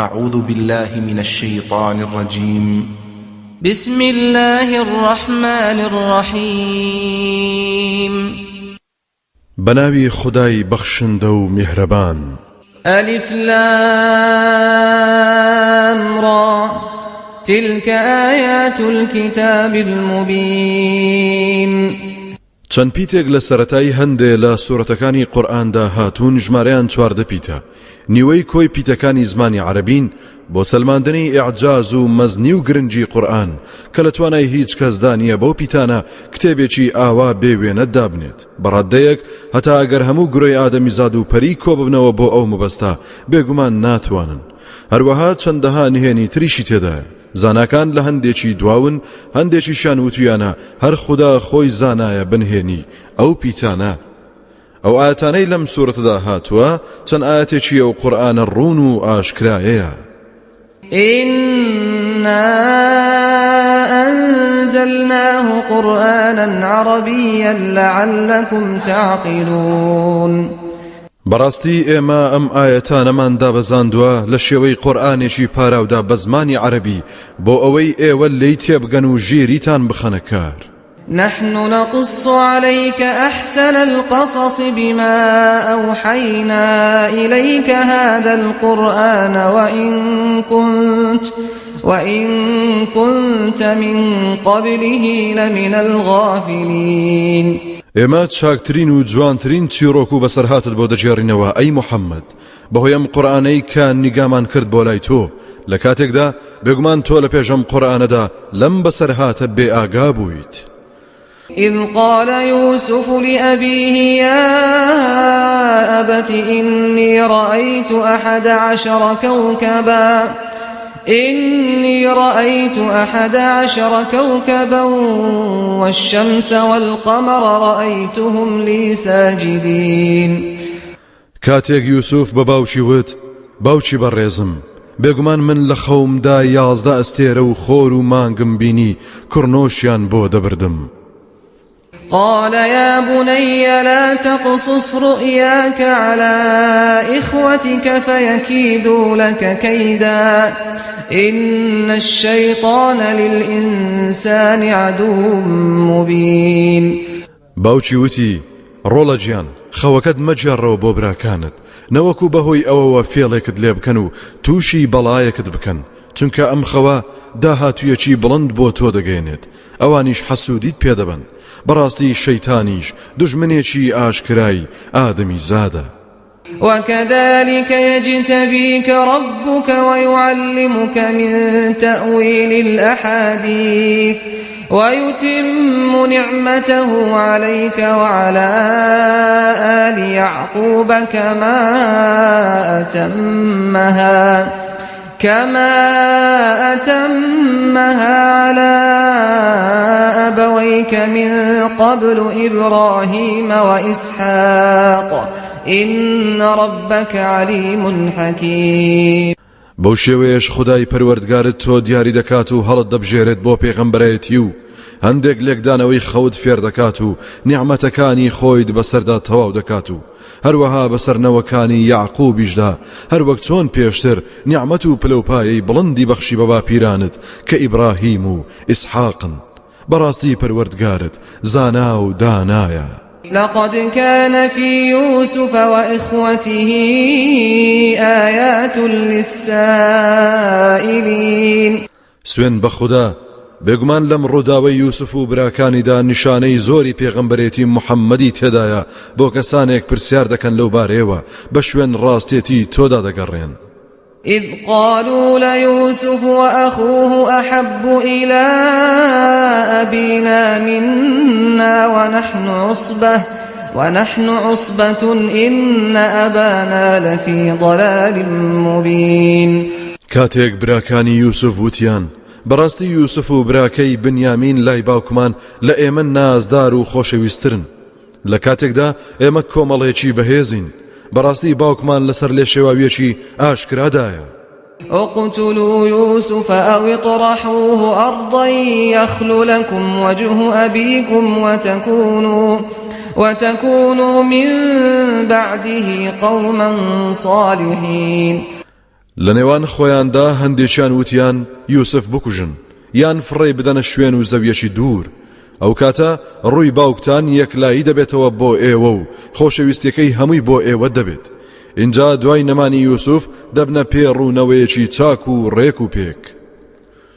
اعوذ باللە من الشیطان الرجیم. بسم اللە الرحمن الرحیم. بەناوی خودای بەخشندە و میهرەبان. الف لام را تلک آیات الکتاب المبین. چەند پیتێک لە سەرەتای هەندێ لە سورەتەکانی قورئاندا هاتوون ژمارەیان 14 پیتە، نیوەی کۆی پیتەکانی زمانی عەرەبین، بۆ سەلماندنی ئیعجاز و مەزنی و گرنگی قورئان کە لە توانای هیچ کەسدا نییە بەو پیتانە کتێبێکی ئاوا بێ وێنە دابنێت بە ڕاددەیەک هەتا ئەگەر هەموو گرۆی ئادەمیزاد و پەری کۆببنەوە بۆ ئەو مەبەستە بێگومان ناتوانن. هەروەها چەندەها نهێنی تریشی تێدایە. زاناکان لە هەندێکی دواون هەندێکیشیان وتویانە هەر خودا خۆی زانایە بنهێنی ئەو پیتانە. ئەو ئایەتانەی لەم سورەتەدا هاتووە چەند ئایەتێکی ئەو قورئانە ڕوون و ئاشکرایەیە. إنا أنزلناه قرآنا عربيا لعلكم تعقلون. بەڕاستی ئێمە ئەم ئایەتانەمان دابەزاندووە لە شێوەی قورئانێکی پاراودا بە زمانی عەرەبی بۆ ئەوەی ئێوە لێی تێبگەن و ژیریتان بخەنە کار. نحن نقص عليك أحسن القصص بما أوحينا إليك هذا القرآن وإن كنت وإن كنت من قبله لمن الغافلین. ئێمە چاکترین و جوانترین چیڕۆک و بەسەرهاتت بۆ دەگێڕینەوە ئەی محەممەد بەهۆی ئەم قورئانەی کە نیگامان کرد بۆ لای تۆ لە کاتێکدا بێگومان تۆ لە پێش ئەم قورئانەدا لەم بەسەرهاتە بێ ئاگا بوویت. إذ قال يوسف لأبيه يا أبت إني رأيت أحد عشر كوكبا إني رأيت أحد عشر كوكبا والشمس والقمر رأيتهم لي ساجدين. کاتێک یوسف بە باوکی وت، باوکی بەڕێزم، بێگومان من لە خەومدا 11 ئەستێرە و خۆر و مانگم بینی کڕنۆشیان بۆ دەبردم. قال يا بني لا تقصص رؤياك على إخوتك فيكيدوا لك كيدا إن الشيطان للإنسان عدو مبين. باوکی وتی، ڕۆڵە گیان، خەوەکەت مەگێڕەوە بۆ براکانت، نەوەکو بەهۆی ئەوەوە فێڵێکت لێ بکەن و تووشی بەڵایەکت بکەن، چونکە ئەم خەوە داهاتوویەکی بڵند بۆ تۆ دەگەیەنێت، ئەوانیش حەسوودیت پێ دەبەن، بەڕاستی شەیتانیش دوژمنێکی ئاشکرای ئادەمیزادە. وكذلك يجتبيك ربك ويعلمك من تأويل الأحاديث ويتم نعمته عليك وعلى آل يعقوب كما أتمها كما أتمها على أبويك من قبل إبراهيم وإسحاق إن ربك عليم حكيم. بەو شێوەیەش خودای پەروەردگارت تۆ دیاری دەکات و هەڵت دەبژێرێت بۆ پێغەمبەرایەتی و هەندێک لێکدانەوەی خەوت فێر دەکات و نیعمەتەکانی خۆیت بەسەردا تەواو دەکات و هەروەها بەسەر نەوەکانی یەعقوبیشدا، هەروەک چۆن پێشتر نیعمەت و پلەوپایەی بڵندی بەخشی بە باپیرانت کە ئیبراهیم و ئیسحاقن. بەڕاستی پەروەردگارت زانا و دانایە. لقد كان في يوسف وإخوته آیات للسائلین. سوێند بە خودا، بێگومان لەم ڕووداوەی یوسف و براکانیدا نیشانەی زۆری پێغەمبەرێتی محەممەدی تێدایە بۆ کەسانێک پرسیار دەکەن لەو بارەیەوە بە شوێن ڕاستێتی تۆدا دەگەڕێن. إذ قالوا ليوسف وأخوه أحب إلى أبينا منا ونحن عصبة ونحن عصبة إن أبانا لفي ضلال مبين. کاتێک براکانی یوسف وتیان، بەڕاستی یوسف و براکەی بنیامین لای باوکمان لە ئێمە نازدار و خۆشەویستترن، لە کاتێکدا ئێمە کۆمەڵێکی بەهێزین، بەڕاستی باوکمان لەسەر لێشێواویەکی ئاشکرادایە. اقتلوا يوسف أو اطرحوه أرضا يخل لكم وجه أبيكم وتكونوا وتكونوا من بعده قوما صالحين. لە نێوان خۆیاندا هەندێکیان وتیان یوسف بکوژن یان فڕێی بدەنە شوێن و زەویەکی دوور ئەو کاتە ڕووی باوکتان یەکلایی دەبێتەوە بۆ ئێوە و خۆشەویستیەکەی هەمووی بۆ ئێوە دەبێت ئینجا دوای نەمانی یوسف دەبنە پێڕوونەوەیەکی چاک و ڕێک و پێک.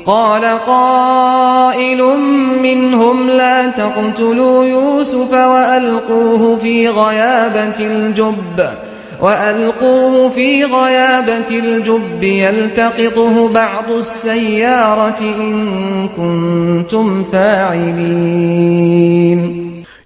قال قائل منهم لا تقتلوا يوسف وألقوه في غيابة الجب وألقوه في غيابة الجب يلتقطه بعض السيارة إن كنتم فاعلين.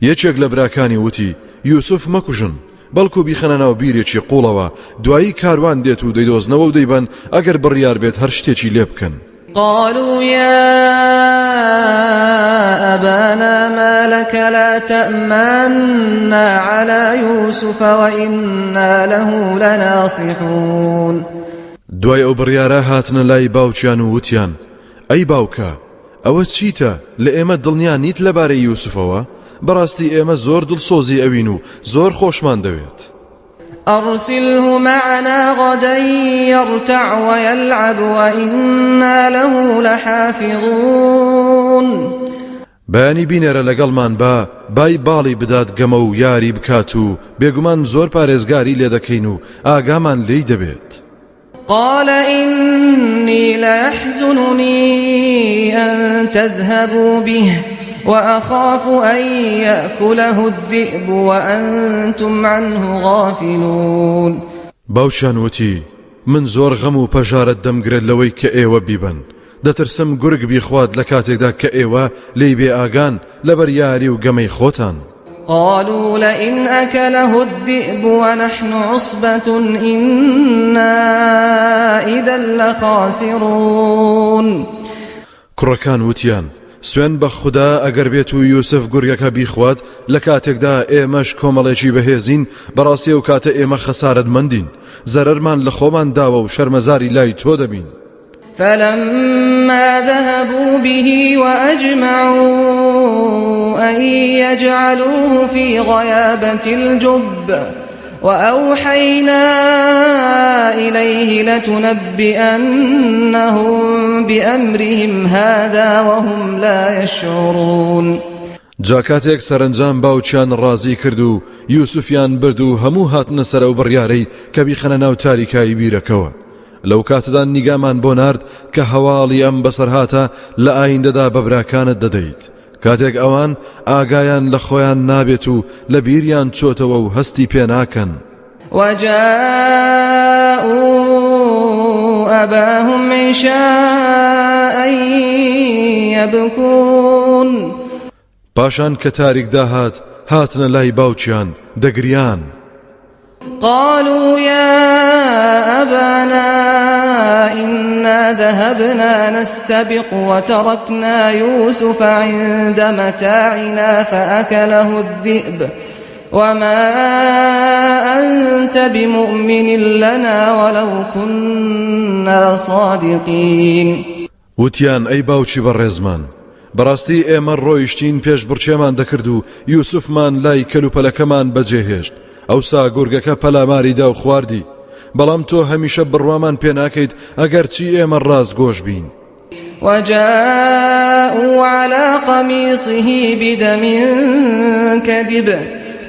یەکێک لە براکانی وتی، یوسف مەکوژن، بەڵکو بیخەنە ناو بیرێکی قوڵەوە، دوایی کاروان دێت و دەیدۆزنەوە و دەیبەن، ئەگەر بڕیار بێت هەر شتێکی لێ بکەن. قالوا يا أبانا ما لك لا تأمنا على يوسف وإنا له لناصحون. دوای ئەو بڕیارە هاتنە لای باوکیان و وتیان، ئەی باوکە، ئەوە چیتە، لە ئێمە دڵنیا نیت لەبارەی یوسفەوە؟ بەڕاستی ئێمە زۆر دڵسۆزی ئەوین و زۆر خۆشمان دەوێت. أرسله معنا غدا يرتع ويلعب وإنا له لحافظون. بەیانی بینێرە لەگەڵمان با بای باڵی بدات گەمە و یاری بکات و بێگومان زۆر پارێزگاری لێ دەکەین و ئاگامان لێی دەبێت. قال إني ليحزنني أن تذهبوا به وأخاف أن يأكله الذئب وأنتم عنه غافلون. باوکیان وتی، من زۆر غەم و پەژارە دەمگرێت لەوەی کە ئێوە بیبەن، دەترسم گورگ بیخوات لە کاتێکدا کە ئێوە لێی بێ ئاگان لەبەر یاری و گەمەی خۆتان. قالوا لئن أكله الذئب ونحن عصبة إنا إذا لخاسرون. کوڕەکان وتیان، سوێند بە خودا ئەگەر بێت و یوسف گورگەکە بیخوات لە کاتێکدا ئێمەش کۆمەڵێکی بەهێزین، بەڕاستی ئەو کاتە ئێمە خەسارەتمەندین، زەرەرمان لە خۆمان داوە و شەرمەزاری لای تۆ دەبین. فلما ذهبوا به وأجمعوا أن يجعلوه في غيابة الجب وأوحينا إليه لتنبئنهم بأمرهم هذا وهم لا يشعرون. جا کاتێک سەرەنجام باوکیان ڕازی کرد و یوسفیان برد و هەموو هاتنە سەر ئەو بڕیارەی کە بیخەنە ناو تاریکایی بیرەکەوە، لەو کاتەدا نیگامان بۆ نارد کە هەواڵی ئەم بەسەرهاتە لە ئایندەدا بە براکانت دەدەیت، کاتێک ئەوان ئاگایان لە خۆیان نابێت و لە بیریان چۆتەوە و هەستی پێ ناکەن. وجاءوا أباهم عشاء يبكون. پاشان کە تاریک داهات هاتنە لای باوکیان دەگریان. قالوا يا أبانا إنا ذهبنا نستبق وتركنا يوسف عند متاعنا فأكله الذئب وما أنت بمؤمن لنا ولو كنا صادقين. وتیان ئەی باوکی بەڕێزمان، بەڕاستی ئێمە ڕۆیشتین پێشبڕکێمان دەکرد و یوسفمان لای کەلوپەلەکەمان بەجێهێشت، ئەوسا گورگەکە پەلاماری دا و خواردی، بەڵام تۆ هەمیشە بڕوامان پێ ناکەیت ئەگەرچی ئێمە ڕاستگۆش بین. وجاءوا على قميصه بدم كذب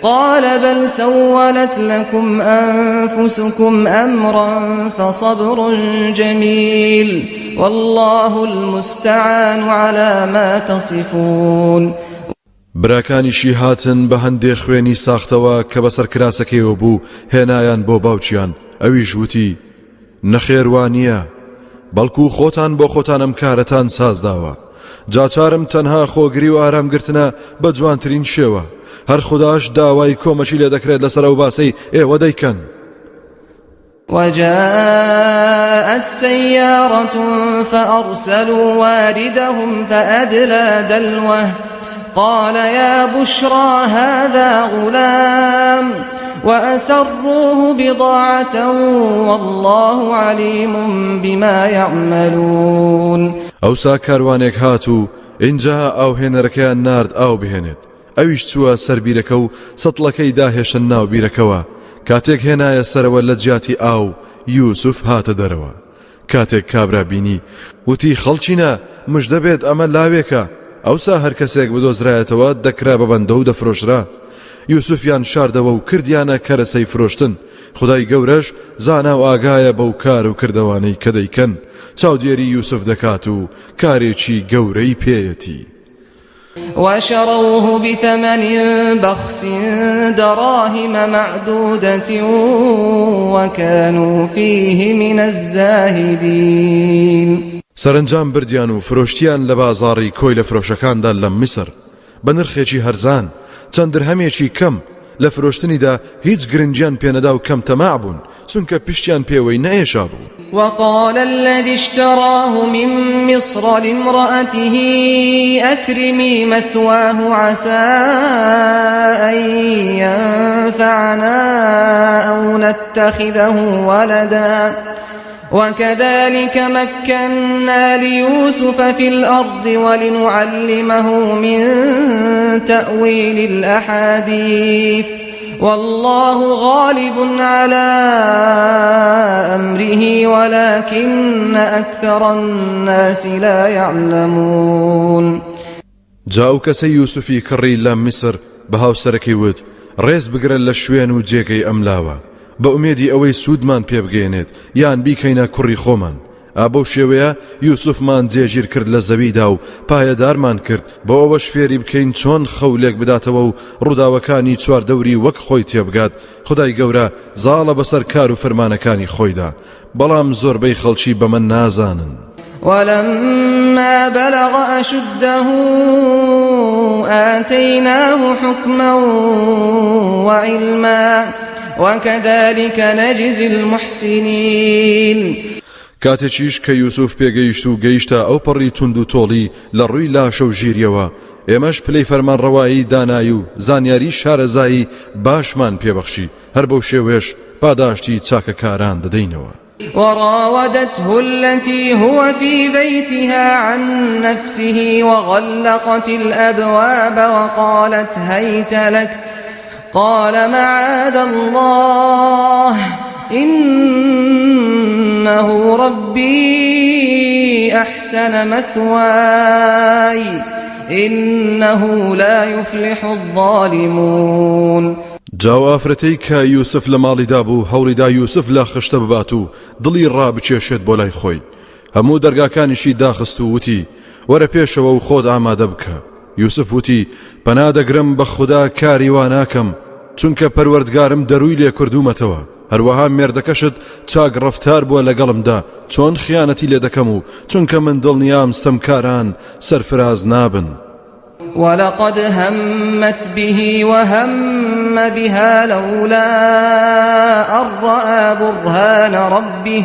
قال بل سولت لكم أنفسكم أمرا فصبر جميل والله المستعان على ما تصفون. براکانیشی هاتن بە هەندێ خوێنی ساختەوە کە بەسەر کراسەکەیەوە بوو هێنایان بۆ باوکیان، ئەویش وتی نەخێر وا نییە، بەڵکو خۆتان بۆ خۆتان ئەم کارەتان سازداوە، جا چارم تەنها خۆگری و ئارامگرتنە بە جوانترین شێوە، هەر خوداش داوای کۆمەکی لێ دەکرێت لەسەر ئەو باسەی ئێوە دەیکەن. وجاءت سيارة فأرسلوا واردهم فأدلى دلوه قال يا بشرى هذا غلام وأسروه بضاعة والله عليم بما يعملون. ئەوسا کاروانێک هات و ئینجا ئاوهێنەرەکەیان نارد ئاو بهێنێت، ئەویش چووە سەر بیرەکە و سەتڵەکەی داهێشتە ناو بیرەکەوە، کاتێک هێنایە سەرەوە لە جیاتی ئاو یوسف هاتە دەرەوە. کاتێک کابرا بینی، وتی خەڵکینە، مژدە بێت ئەمە لاوێکە، ئەوسا هەر کەسێک بدۆزرایەتەوە دەکرا بە بەندە و دەفرۆشرا. یوسفیان شاردەوە و کردیانە کەرەسەی فرۆشتن، خودای گەورەش زانا و ئاگایە بەو کار و کردەوانەی کە دەیکەن، چاودێری یوسف دەکات و کارێکی گەورەی پێیەتی. وشروه بثمن بخس دراهم معدودة وكانوا فيه من الزاهدین. سەرەنجام بردیان و فرۆشتیان لە بازاڕی کۆیلە فرۆشەکاندا لە میسر بە نرخێکی هەرزان، چەند درهەمێکی کەم، لە فرۆشتنیدا هیچ گرنگیان پێنەدا و کەم تەماع بوون، چونکە پشتیان پێوەی نەئێشابوو. وقال الذی اشتراه من مصر لامرأته اکرمی مثواه عسی ان ینفعنا او نتخذه ولدا وكذلك مكنا ليوسف في الأرض ولنعلمه من تأويل الأحاديث واللە غالب علی امره ولکن اکثر الناس لا یعلمون. جا ئەو کەسەی یوسفی کڕی لە میسر بە هاوسەرەکەی وت، ڕێز بگرە لە شوێن و جێگەی ئەم لاوە، بە ئومێدی ئەوەی سوودمان پێ بگەیەنێت یان بیکەینە کوڕی خۆمان. ئا بەو شێوەیە یوسفمان جێگیر کرد لە زەویدا و پایەدارمان کرد بۆ ئەوەش فێری بکەین چۆن خەو لێک بداتەوە و ڕووداوەکانی چواردەوری وەک خۆی تێبگات، خودای گەورە زاڵە بەسەر کار و فەرمانەکانی خۆیدا، بەڵام زۆربەی خەڵکی بەمە نازانن. ولما بلغ أشده آتیناه حکما وعلما وکذلک نجزی المحسنین. کاتێکیش کە یوسف پێگەیشت و گەیشتە ئەوپەڕی توندوتۆڵی لە ڕووی لاشە و ژیریەوە، ئێمەش پلەی فەرمانڕەوایی دانایی و زانیاری شارەزایی باشمان پێبەخشی، هەر بەو شێوەیەش پاداشتی چاکەکاران دەدەینەوە. وراودته التي هو في بيتها عن نفسه وغلقت الأبواب وقالت هیت لک قال معاذ الله إنه ربي أحسن مثواي إنه لا يفلح الظالمون. جا ئەو ئافرەتەی کە یوسف لە ماڵیدا بوو هەوڵیدا یوسف لە خشتە ببات و دڵی ڕابکێشێت بۆ لای خۆی، هەموو دەرگاکانیشی داخست و وتی، وەرە پێشەوە و خۆت ئامادە بکە. یوسف وتی، پەنا دەگرم بە خودا کاری وا ناکەم، چونکە پەروەردگارم دەرووی لێ کردوومەتەوە، هەروەها مێردەکەشت چاک ڕەفتار بووە لەگەڵمدا، چۆن خیانەتی لێ دەکەم و چونکە من دڵنیام ستەمکاران سەرفراز نابن. ولقد همت به وهم بها لولا أن رأى برهان ربه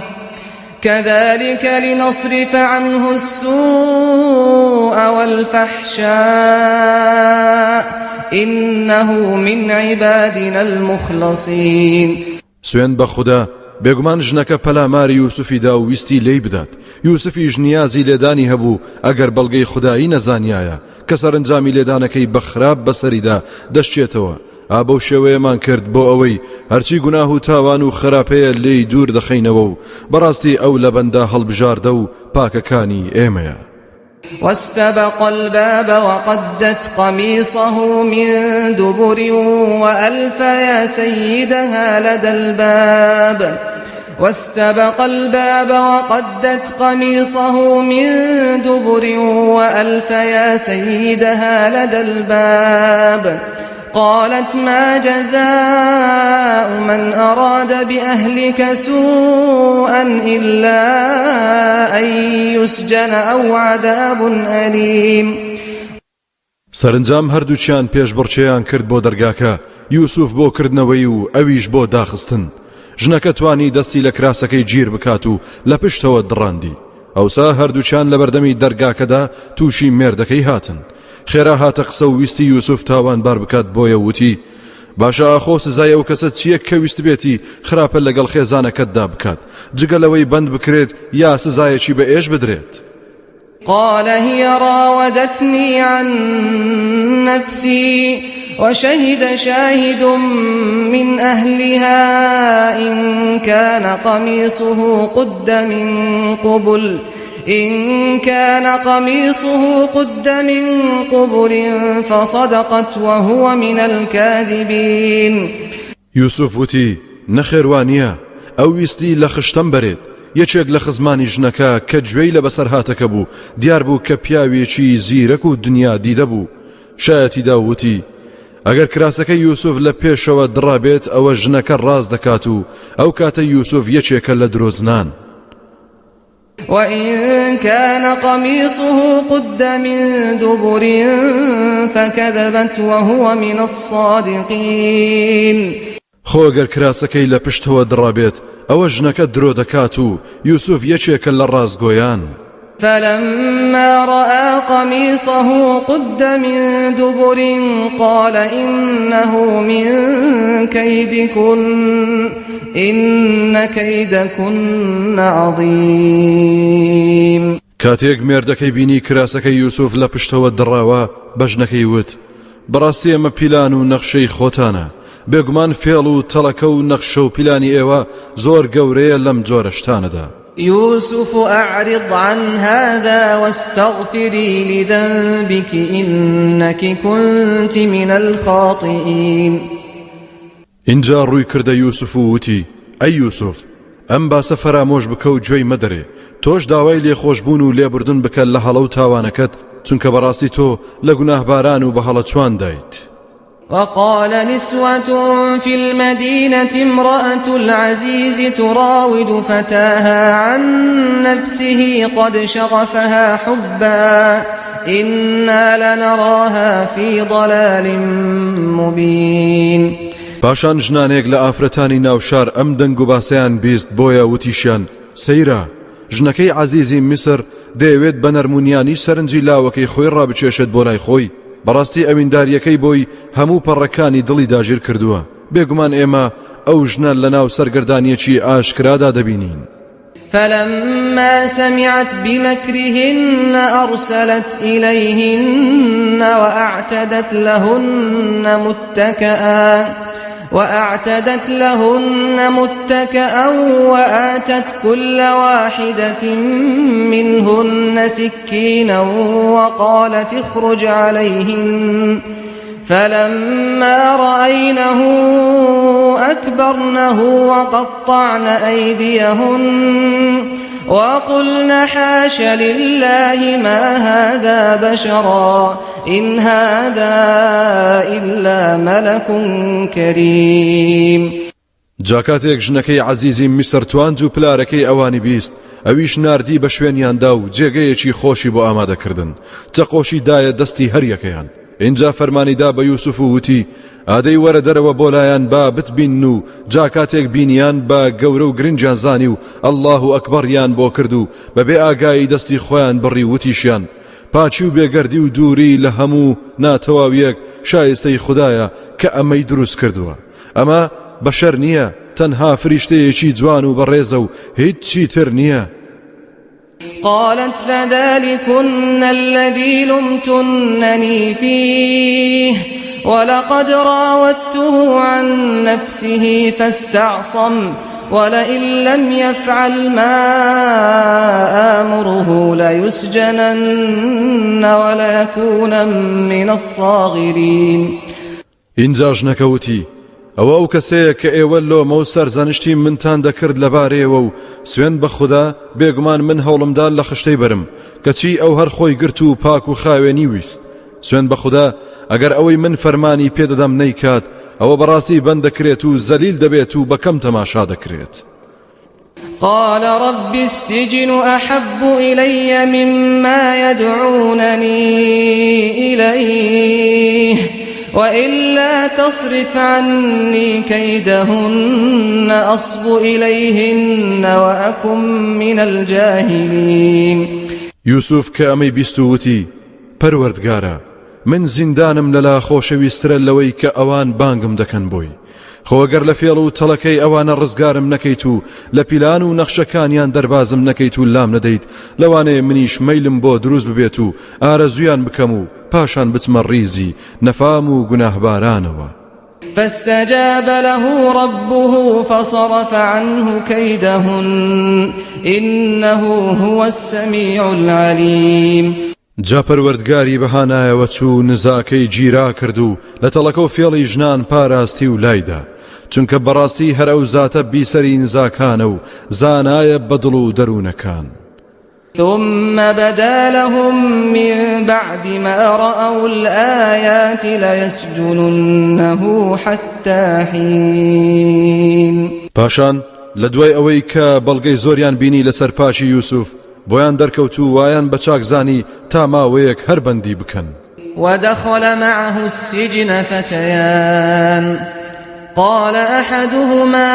كذلك لنصرف عنه السوء والفحشاء إنه من عبادنا المخلصین. سوێند بە خودا بێگومان ژنەکە پەلاماری یوسفی دا و ویستی لێی بدات، یوسفیش نیازی لێدانی هەبوو ئەگەر بەڵگەی خودایی نەزانیایە، کە سەرەنجامی لێدانەکەی بە خراپ بەسەریدا دەشکێتەوە، ئا بەو شێوەیەمان کرد بۆ ئەوەی هەرچی گوناه و تاوان و خراپەیە لێی دوور دەخەینەوە و بەڕاستی ئەو لە بەندە هەڵبژاردە و پاکەکانی ئێمەیە. واستبق الباب وقدت قمیصه من دبر وألف یا سیدها لدی الباب واستبق الباب وقدت قمیصه من دبر وألف یا سیدها لدی الباب قالت ما جزاء من أراد بأهلك سوءا إلا أن يسجن أو عذاب أليم. سەرنجام هەردووکیان پێشبڕکێیان کرد بۆ دەرگاکە، یوسف بۆ کردنەوەی و ئەویش بۆ داخستن. ژنەکە توانی دەستی لە کراسەکەی گیر بکات و لە پشتەوە دڕاندی. ئەوسا هەردووکیان لەبەردەمی دەرگاکەدا تووشی مێردەکەی هاتن. خێرا هاتە قسە و ویستی یوسف تاوانبار بکات بۆیە وتی، باشە ئاخۆ سزای ئەو کەسە چییە کە ویستبێتی خراپە لەگەڵ خێزانەکەتدا بکات جگە لەوەی بەند بکرێت یا سزایەکی بە ئێش بدرێت؟ قال هي راودتنی عن نفسی. وشهد شاهد من أهلها إن كان قميصه قد من قبل إن كان قميصه قد من قبل فصدقت وهو من الكاذبين. یوسف وتی، نەخێر وا نییە، ئەو ویستی لە خشتەم بەرێت. یەکێک لە خزمانی ژنەکە کە گوێی لە بەسەرهاتەکە بوو، دیار بوو کە پیاوێکی زیرەک و دنیا دیدە بوو، شایەتی دا و وتی، ئەگەر کراسەکەی یوسف لە پێشەوە دڕابێت ئەوە ژنەکە ڕاست دەکات و ئەو کاتە یوسف یەکێکە لە درۆزنان. وإن كان قميصه قد من دبر فكذبت وهو من الصادقین. خۆ گەر کراسەکەی لە پشتەوە دڕابێت ئەوە ژنەکە درۆ دەکات و یوسف یەکێکە لە ڕاستگۆیان. فلما رأى قميصه قد من دبر قال إنه من كيدكن إن كيدكن عظيم. کاتێک مێردەکەی بینی کراسەکەی یوسف لە پشتەوە دڕاوە بە ژنەکەی وت، بەڕاستی ئەمە پیلان و نەخشەی خۆتانە، بێگومان فێڵ و تەڵەکە و نەخشە و پیلانی ئێوە زۆر گەورەیە لەم جۆرە شتانەدا. یوسف اعرض عن هذا واستغفری لذنبک انک کنت من الخاطئین. ئینجا ڕووی کردە یوسف و وتی، ئەی یوسف، ئەم باسە فەرامۆش بکە و گوێی مەدەرێ، تۆش داوای لێخۆشبوون و لێبوردن بکە لە هەڵە و تاوانەکەت، چونکە بەڕاستی تۆ لە گوناهباران و بەهەڵەچواندایت. وقال نسوة في المدينة امرأة العزيز تراود فتاها عن نفسه قد شغفها حبا إنا لنراها في ضلال مبين. پاشان ژنانێک لە ئافرەتانی ناو شار ئەم دەنگ و باسەیان بیست بۆیە وتیشیان، سەیرە، ژنەکەی عەزیزی میسر دەیەوێت بە نەرمونیانی سەرنجی لاوەکەی خۆی ڕابکێشێت بۆ لای خۆی، بەڕاستی ئەویندارییەکەی بۆی هەموو پەڕەکانی دڵی داگیر کردووە، بێگومان ئێمە ئەو ژنە لەناو سەرگەردانییەکی ئاشکرادا دەبینین. فلما سمعت بمکرهن ارسلت الیهن واعتدت لهن متکئا وأعتدت لهن متكئا وآتت كل واحدة منهن سكينا وقالت اخرج عليهن فلما رأينه أكبرنه وقطعن أيديهن وقلن حاش لله ما هذا بشرا إن هذا إلا ملك كريم. جا کاتێک ژنەکەی عەزیزی میسر توانج و پلارەکەی ئەوانی بیست، ئەویش ناردی بە شوێنیاندا و جێگەیەکی خۆشی بۆ ئامادە کردن، چەقۆشی دایە دەستی هەریەکەیان. ئینجا فەرمانی دا بە یوسف و وتی، ئادەی وەرە دەرەوە بۆ لایان با بتبینن و جا کاتێک بینیان بە گەورە و گرنگیان زانی و اللە اکبریان بۆ کرد و بەبێ ئاگایی دەستی خۆیان بڕی وتیشیان، پاکی و بێگەردی و دووری لە هەموو ناتەواویەک شایستەی خودایە کە ئەمەی دروست کردووە. ئەمە بەشەر نییە، تەنها فریشتەیەکی جوان و بەڕێزە و هیچی تر نییە. قالت فذلكن الذي لمتنني فيه ولقد راودته عن نفسه فاستعصم ولئن لم يفعل ما آمره ليسجنن وليكون من الصاغرين. ئینجا ژنەکە وتی، ئەوە ئەو کەسەیە کە ئێوە لۆمە و سەرزەنشتی منتان دەکرد لەبارەیەوە و سوێند بە خودا بێگومان من هەوڵمدا لە خشتەی بەرم کەچی ئەو هەر خۆی گرت و پاک و خاوێنی ویست سوێند بە خودا ئەگەر ئەوەی من فەرمانی پێدەدەم نەیکات ئەوە بەڕاستی بەند دەکرێت و زەلیل دەبێت و بە کەم تەماشا دەکرێت. قال رب السجن أحب إلي مما يدعونني إليه وإلا تصرف عني كيدهن أصب إليهن وأكن من الجاهلين. یوسف کە ئەمەی بیست و وتی، پەروەردگارا، من زیندانم لەلا خۆشەویسترە لەوەی کە ئەوان بانگم دەکەن بۆی. خۆ گەر لە فێڵ و تەڵەکەی ئەوانە ڕزگارم نەکەیت و لە پیلان و نەخشەکانیان دەربازم نەکەیت و لام نەدەیت لەوانەیە منیش مەیلم بۆ دروست ببێت و ئارەزوویان بکەم و پاشان بچمە ڕیزی نەفام و گوناهبارانەوە. فاستجاب له ربه فصرف عنه كيدهن إنه هو السميع العليم. جا پەروەردگاری بە هانایەوە چوو نزاکەی گیرا کرد و لە تەڵەکە و فێڵی ژنان پاراستی و لایدا، چونکە بەڕاستی هەر ئەو زاتە بیسەری نزاکانە و زانایە بە دڵ و دەروونەکان. ثم بدا لهم من بعد ما رأوا الآیات ليسجننه حتی حین. پاشان لە دوای ئەوەی کە بەڵگەی زۆریان بینی لەسەر پاکی یوسف بۆیان دەرکەوت و وایان بە چاک زانی تا ماوەیەک هەر بەندی بکەن. ودخل معه السجن فتيان قال أحدهما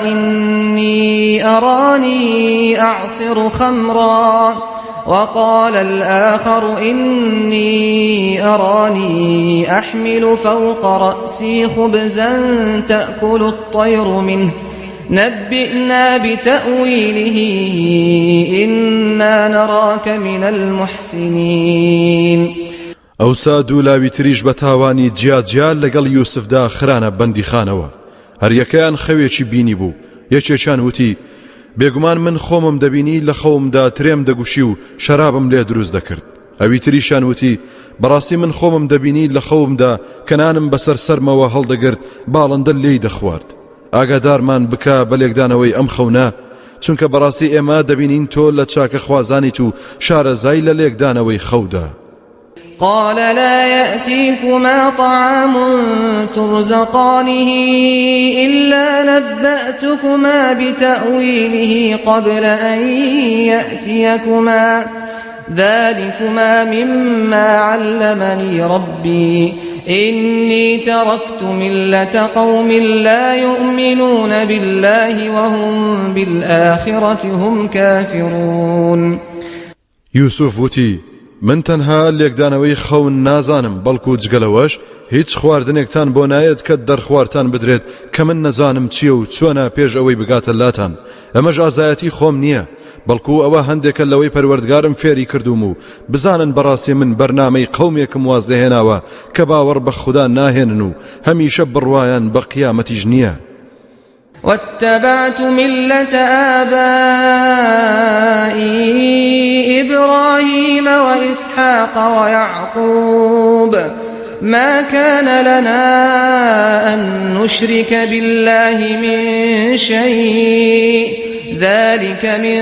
إني أراني أعصر خمرا وقال الآخر إني أراني أحمل فوق رأسي خبزا تأكل الطير منه نبئنا بتأويله إنا نراك من المحسنين. ئەوسا دوو لاوی تریش بە تاوانی جیا جیا لەگەڵ یوسفدا خرانە بەندیخانەوە، هەریەکەیان خەوێکی بینیبوو، یەکێکیان وتی، بێگومان من خۆمم دەبینی لە خەومدا ترێم دەگوشی و شەرابم لێ دروست دەکرد، ئەوی تریشیان وتی، بەڕاستی من خۆمم دەبینی لە خەومدا کە نانم بەسەر سەرمەوە هەڵدەگرت باڵندە لێی دەخوارد، ئاگادارمان بکە بە لێکدانەوەی ئەم خەونە، چونکە بەڕاستی ئێمە دەبینین تۆ لە چاکەخوازانیت و شارەزای لە لێکدانەوەی خەودا. قال لا يأتيكما طعام ترزقانه إلا نبأتكما بتأويله قبل أن يأتيكما ذلكما مما علمني ربي إني تركت ملة قوم لا يؤمنون بالله وهم بالآخرة هم كافرون. یوسف وتی، من تەنها لێکدانەوەی خەون نازانم، بەڵکو جگە لەوەش هیچ خواردنێکتان بۆ نایەت کە دەرخواردتان بدرێت کە من نەزانم چییە و چۆنە پێش ئەوەی بگاتە لاتان، ئەمەش ئازایەتی خۆم نییە، بەڵکو ئەوە هەندێکە لەوەی پەروەردگارم فێری کردووم و بزانن بەڕاستی من بەرنامەی قەومێکم واز لێهێناوە کە باوەڕ بە خودا ناهێنن و هەمیشە بڕوایان بە قیامەتیش نییە. واتبعت ملة آبائي إبراهيم وإسحاق ويعقوب ما كان لنا أن نشرك بالله من شيء ذلك من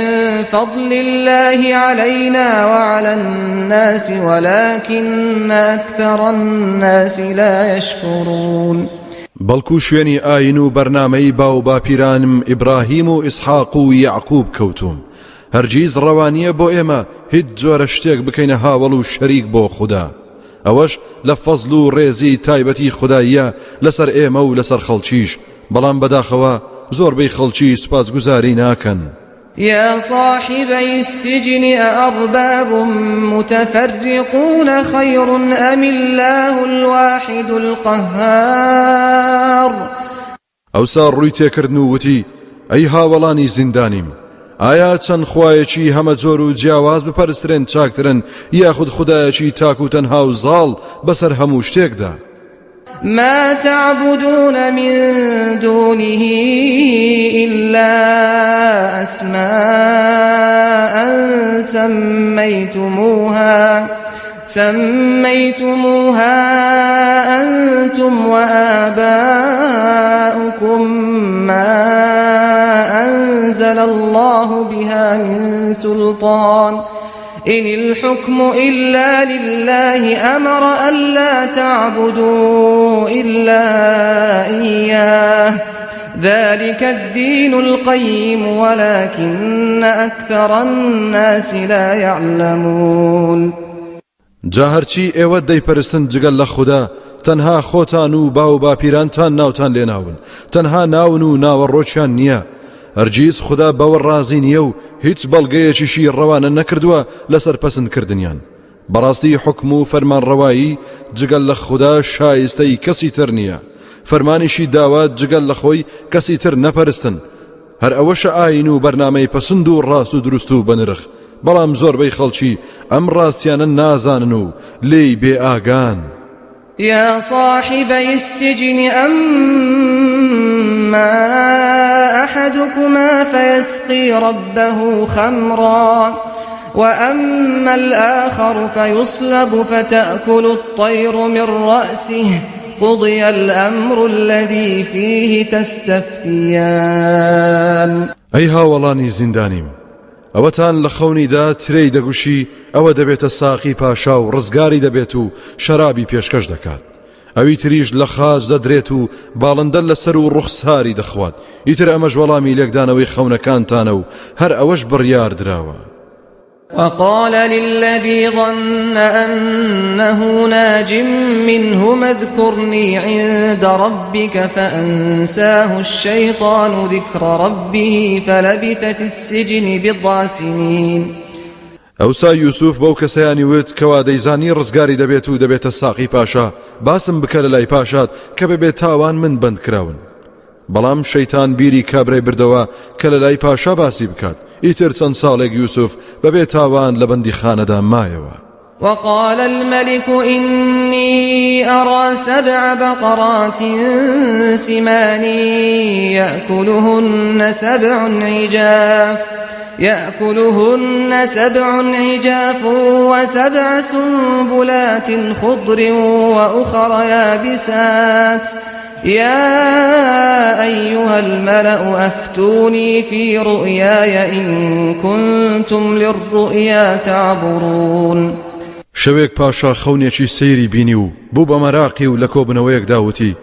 فضل الله علينا وعلى الناس ولكن أكثر الناس لا يشكرون. بەڵکو شوێنی ئاین و بەرنامەی باوباپیرانم ئیبراهیم و ئیسحاق و یەعقوب کەوتووم، هەرگیز ڕەوا نییە بۆ ئێمە هیچ جۆرە شتێک بکەینە هاوەڵ و شەریک بۆ خودا، ئەوەش لە فەزڵ و ڕێزی تایبەتی خوداییە لەسەر ئێمە و لەسەر خەڵکیش، بەڵام بەداخەوە زۆربەی خەڵکی سوپاسگوزاری ناکەن. یا صاحبی السجن أأرباب متفرقون خیر أم الله الواحد القهار. ئەوسا ڕووی تێکردن و وتی، ئەی هاوەڵانی زیندانیم، ئایا چەند خوایەکی هەمەجۆر و جیاواز بپەرسترێن چاکترن یاخود خودایەکی تاک و تەنها و زاڵ بەسەر هەموو شتێکدا؟ ما تعبدون من دونه إلا أسماء سميتموها سميتموها أنتم وآباؤكم ما أنزل الله بها من سلطان إن الحكم إلا لله أمر ألا تعبدوا إلا إياه ذلك الدين القيم ولكن أكثر الناس لا يعلمون. جا هەرچی ئێوە دەیپەرستن جگە لە خودا تەنها خۆتان و باو باپیرانتان ناوتان لێناون، تەنها ناون و ناوەڕۆکیان نییە، هەرگیز خودا بەوە ڕازی نییە و هیچ بەڵگەیەکیشی ڕەوانە نەکردووە لەسەر پەسندکردنیان. بەڕاستی حوکم و فەرمانڕەوایی جگە لە خودا شایستەی کەسی تر نییە. فەرمانیشی داوە جگە لە خۆی کەسی تر نەپەرستن. هەر ئەوەشە ئایین و بەرنامەی پەسند و ڕاست و دروست و بەنرخ، بەڵام زۆربەی خەڵکی ئەم ڕاستیانە نازانن و لێی بێ ئاگان. یا صاحبی السجن اما احدکما فیسقی ربه خمرا وأما الآخر فیصلب فتأکل الطیر من رأسه قضی الأمر الذی فیه تستفتیان. ئەی هاوەڵانی زیندانیم ئەوەتان لە خەونیدا ترێی دەگوشی ئەوە دەبێتە ساقی پاشا و ڕزگاری دەبێت و شەرابی پێشکەش دەکات ئەوی تریش لە خاچ دەدرێت و باڵندە لەسەر و ڕوخساری دەخوات ئیتر ئەمەش وەڵامی لێکدانەوەی خەونەکانتانە و هەر ئەوەش بڕیار دراوە. وقال للذي ظن أنه ناج منهما اذكرني عند ربك فأنساه الشيطان ذكر ربه فلبث في السجن بضع سنين. ئەوسا یوسف بەو کەسەیانی وت کەوا دەیزانی ڕزگاری دەبێت و دەبێتە ساقی پاشا، باسم بکە لە لای پاشات کە بەبێ تاوان من بەند کراون. بەڵام شەیتان بیری کابرای بردەوە کە لە لای پاشا باسی بکات، ئیتر چەند ساڵێک یوسف بەبێ تاوان لە بەندیخانەدا مایەوە. وقال الملك إني أرى سبع بقرات سمان يأكلهن سبع عجاف يأكلهن سبع عجاف وسبع سنبلات خضر وأخر يابسات يا أيها الملأ أفتوني في رؤياي إن كنتم للرؤيا تعبرون. شەوێک پاشا خەونێکی سەیری بینی و بوو بە مەراقی و لە کۆبوونەوەیەکدا وتی،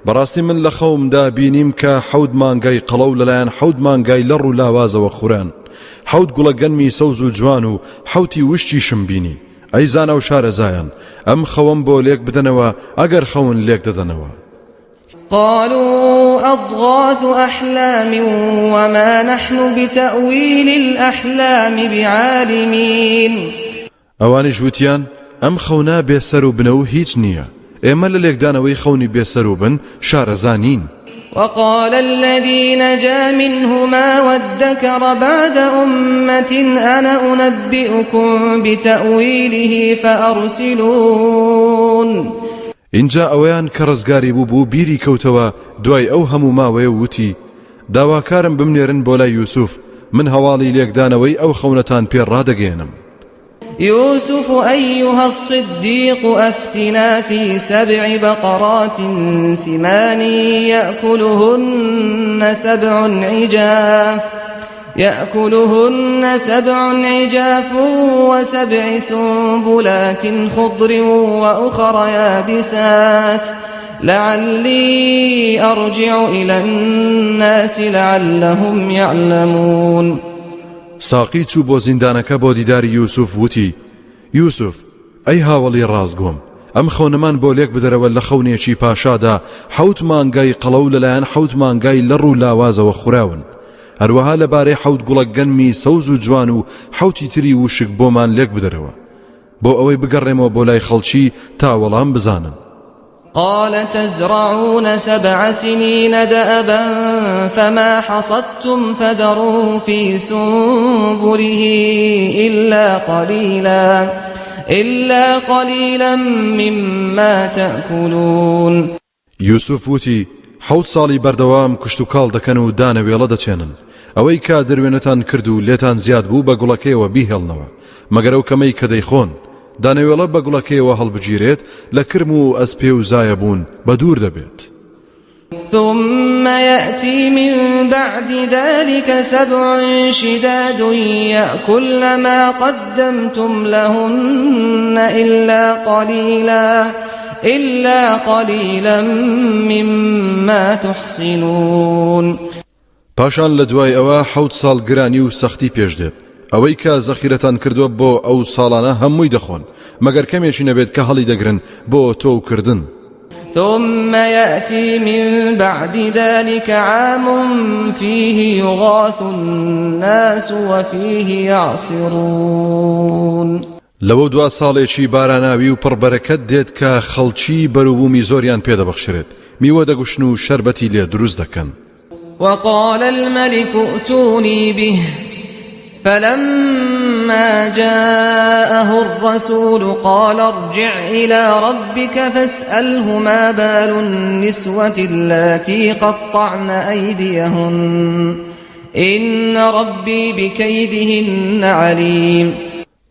بەڕاستی من لە خەومدا بینیم کە حەوت مانگای قەڵەو لەلایەن حەوت مانگای لەڕ و لاوازەوە خوران، حەوت گوڵە گەنمی سەوز و جوان و حەوتی وشکیشم بینی. ئەی زانا و شارەزایان، ئەم خەوەم بۆ لێک بدەنەوە ئەگەر خەون لێک دەدەنەوە. قالوا اضغاث احلام وما نحن بتأویل الاحلام بعالمین. ئەوانیش وتیان، ئەم خەونە بێ سەر و بنە و هیچ نییە، ئێمە لە لێکدانەوەی خەونی بێ سەر و بن شارەزا نین. وقال الذی نجا منهما وادکر بعد امة انا انبئکم بتأویله فارسلون. ئینجا ئەوەیان کە ڕزگاری بووبوو بیری کەوتەوە دوای ئەو هەموو ماوەیە و وتی، داواکارم بمنێرن بۆ لای یوسف، من هەواڵی لێکدانەوەی ئەو خەونەتان پێ ڕادەگەیەنم. یوسف ایها الصدیق افتنا فی سبع بقرات سمان یأکلهن سبع عجاف یأکلهن سبع عجاف وسبع سنبلات خضر وأخر یابسات لعلی أرجع إلی الناس لعلهم یعلمون. ساقی چوو بۆ زیندانەکە بۆ دیداری یوسف وتی، یوسف، ئەی هاوەڵی ڕاستگۆم، ئەم خەونەمان بۆ لێک بدەرەوە لە خەونێکی پاشادا حەوت مانگای قەڵەو لەلایەن حەوت مانگای لەڕ و لاوازەوە خوراون، هەروەها لەبارەی حەوت گوڵە گەنمی سەوز و جوان و حەوتی تری وشک بۆمان لێک بدەرەوە، بۆ ئەوەی بگەڕێمەوە بۆ لای خەڵکی تا وەڵام بزانن. قال تزرعون سبع سنین دأبا فما حصدتم فذروه في سنبله إلا قليلا إلا قليلا مما تأکلون. یوسف وتی، حەوت ساڵی بەردەوام کشتوکاڵ دەکەن و دانەوێڵە دەچێنن، ئەوەی کە دروێنەتان کرد و لێتان زیاد بوو بە گوڵەکەیەوە بیهێڵنەوە، مەگەر ئەو کەمەی کە دەیخۆن. دانەوێڵە بە گوڵەکەیەوە هەڵبگیرێت لە کرم و ئەسپێ و زایەبوون بەدوور دەبێت. ثم یأتی من بعد ذلک سبع شداد یأکلن ما قدمتم لهن إلا قلیلا إلا قلیلا مما تحصنون. پاشان لە دوای ئەوە حەوت ساڵ گرانی و سەختی پێش دێت، ئەوەی کە زەخیرەتان کردووە بۆ ئەو ساڵانە هەمووی دەخۆن، مەگەر کەمێکی نەبێت کە هەڵیدەگرن بۆ تۆوکردن. ثم یأتی من بعد ذلک عام فیه یغاث الناس وفیه یعصرون. لەوەودوا ساڵێکی باراناوی و پڕ بەرەکەت دێت کە خەڵکی بەروبوومی زۆریان پێ دەبەخشرێت. میوە دەگوشن و شەربەتی لێ دروست دەکەن. وقال الملك ائتوني به فلما جاءه الرسول قال ارجع إلى ربك فاسأله ما بال النسوة اللاتي قطعن أيديهن إن ربي بكيدهن عليم.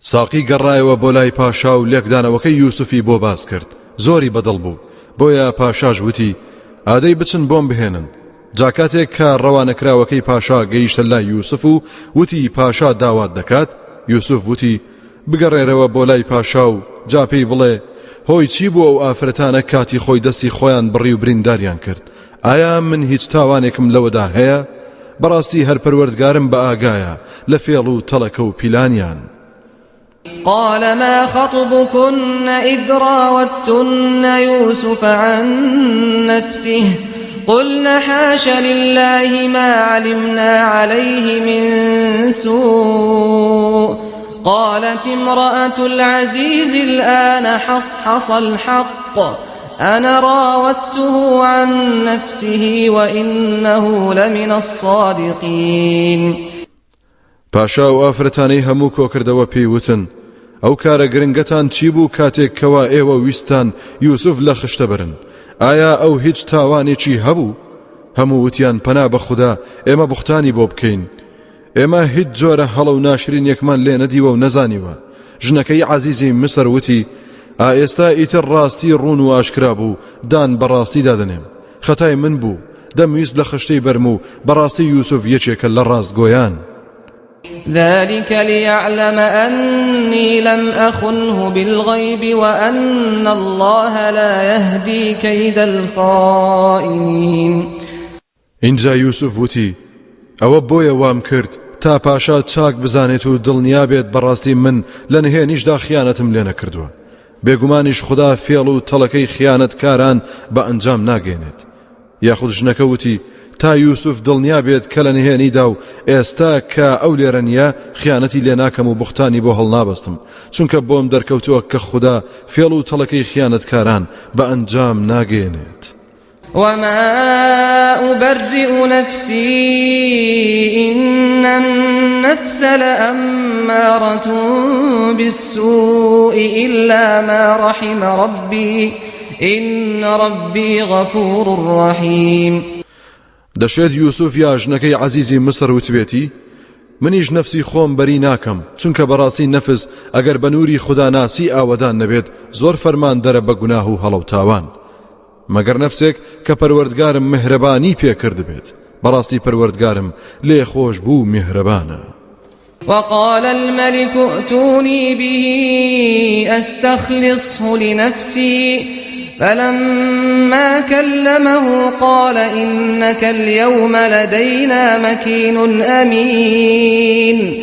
ساقی گەڕایەوە بۆ لای پاشا و لێکدانەوەکەی یوسفی بۆ باس کرد، زۆری بەدڵ بوو، بۆیە پاشاش وتی، ئادەی بچن بۆم بهێنن. جا کاتێک کە ڕەوانەکراوەکەی پاشا گەیشتە لای یوسف و وتی پاشا داوات دەکات، یوسف وتی، بگەڕێرەوە بۆ لای پاشا و جا پێی بڵێ، هۆی چی بوو ئەو ئافرەتانە کاتی خۆی دەستی خۆیان بڕی و برینداریان کرد؟ ئایا من هیچ تاوانێکم لەوەدا هەیە؟ بەڕاستی هەر پەروەردگارم بەئاگایە لە فێڵ و تەڵەکە و پیلانیان. قال ما خطبكن إذ راودتن يوسف عن نفسه قلن حاش لله ما علمنا عليه من سوء قالت امرأة العزيز الآن حصحص الحق أنا راودته عن نفسه وإنه لمن الصادقين. پاشا ئەو ئافرەتانەی هەموو کۆکردەوە پێی وتن، ئەو کارە گرنگەتان چی بوو کاتێک کەوا ئێوە ویستتان یوسف لە خشتە بەرن؟ ئایا ئەو هیچ تاوانێکی هەبوو؟ هەموو وتیان پەنا بە خودا ئێمە بوختانی بۆ بکەین، ئێمە هیچ جۆرە هەڵە و ناشرینیەکمان لێ نەدیوە و نەزانیوە. ژنەکەی عەزیزی میسر وتی، ئا ئێستا ئیتر ڕاستی ڕوون و ئاشکرا بوو، دان بە ڕاستیدا دەنێم، خەتای من بوو، دەمویست لە خشتەی بەرم و بەڕاستی یوسف یەکێکە لە ڕاستگۆیان. ذلک لیعلم انی لم اخنه بالغیب وان اللە لا یهدی کید الخائنین. ئینجا یوسف وتی، ئەوە بۆیە وام کرد تا پاشا چاک بزانێت و دڵنیا بێت بەڕاستی من لە نهێنیشدا خیانەتم لێ نەکردووە، بێگومانیش خودا فێڵ و تەڵەکەی خیانەتکاران بە ئەنجام ناگەیەنێت. یاخود ژنەکە وتی، تا یوسف دڵنیا بێت کە لە نهێنیدا و ئێستا کە ئەو لێرە نییە خیانەتی لێ ناکەم و بوختانی بۆ هەڵنابەستم، چونکە بۆم دەرکەوتووە کە خودا فێڵ و تەڵەکەی خیانەتکاران بە ئەنجام ناگەیەنێت. وما أبرئ نفسي إن النفس لأمارة بالسوء إلا ما رحم ربي إن ربي غفور رحیم. دەشێت یوسف یا ژنەکەی عەزیزی مسر وتبێتی، منیش نەفسی خۆم بەری ناکەم، چونکە بەڕاستی نەفس ئەگەر بە نوری خوداناسی ئاوەدان نەبێت زۆر فەرماندەرە بە گوناه و هەڵە و تاوان، مەگەر نەفسێک کە پەروەردگارم میهرەبانی پێ کردبێت، بەڕاستی پەروەردگارم لێخۆشبوو و میهرەبانە. وقال الملك ائتوني به استخلصه لنفسي فلما كلمه قال إنك اليوم لدينا مكين أمين.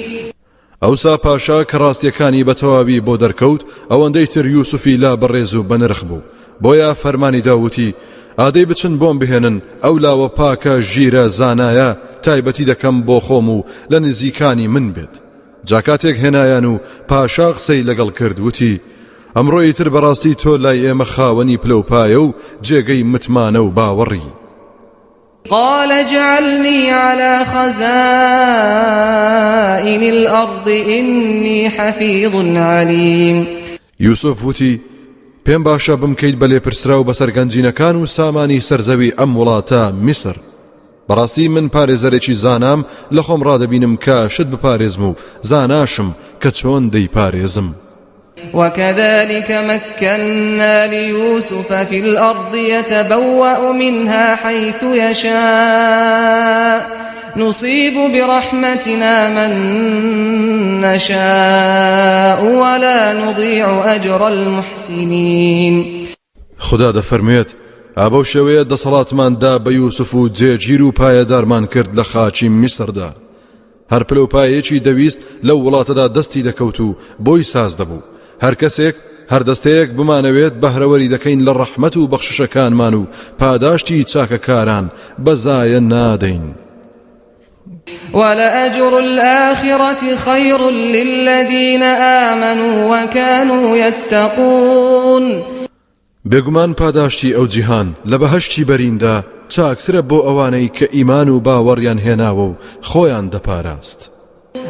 ئەوسا پاشا کە ڕاستیەکانی بە تەواوی بۆ دەرکەوت ئەوەندەی تر یوسفی لا بەڕێز و بەنرخ بوو، بۆیە فەرمانی دا وتی، ئادەی بچن بۆم بهێنن ئەو لاوە پاکە ژیرە زانایە تایبەتی دەکەم بۆ خۆم و لە نزیکانی من بێت. جا کاتێک هێنایان و پاشا قسەی لەگەڵ کرد وتی، ئەمڕۆ ئیتر بەڕاستی تۆ لای ئێمە خاوەنی پلەوپایە و جێگەی متمانە و باوەڕی. قال اجعلنی علی خزائن الارض انی حفیظ علیم. یوسف وتی، پێم باشە بمکەیت بە لێپرسراو بەسەر گەنجینەکان و سامانی سەر زەوی ئەم وڵاتە، میسر. بەڕاستی من پارێزەرێکی زانام، لە خۆم ڕادەبینم کە شت بپارێزم و زاناشم کە چۆن دەیپارێزم. وكذلك مكنا ليوسف في الأرض يتبوأ منها حيث يشاء نصيب برحمتنا من نشاء ولا نضيع أجر المحسنين. خودا دەفەرموێت، ئا بەو شێوەیە دەسەڵاتمان دا بە یوسف و جێگیر و پایەدارمان کرد لە خاکی میسردا. هەر پلە و پایەیەکی دەویست لەو وڵاتەدا دەستی دەکەوت و بۆی ساز دەبوو. هەر کەسێک، هەر دەستەیەک بمانەوێت بەهرەوەری دەکەین لە ڕەحمەت و بەخششەکانمان و پاداشتی چاکەکاران بە زایە نادەین. ولأجر الآخرة خیر للذین آمنوا وكانوا یتقون. بێگومان پاداشتی ئەو جیهان لە بەهەشتی بەریندا چاکترە بۆ ئەوانەی کە ئیمان و باوەڕیان هێناوە و خۆیان دەپاراست.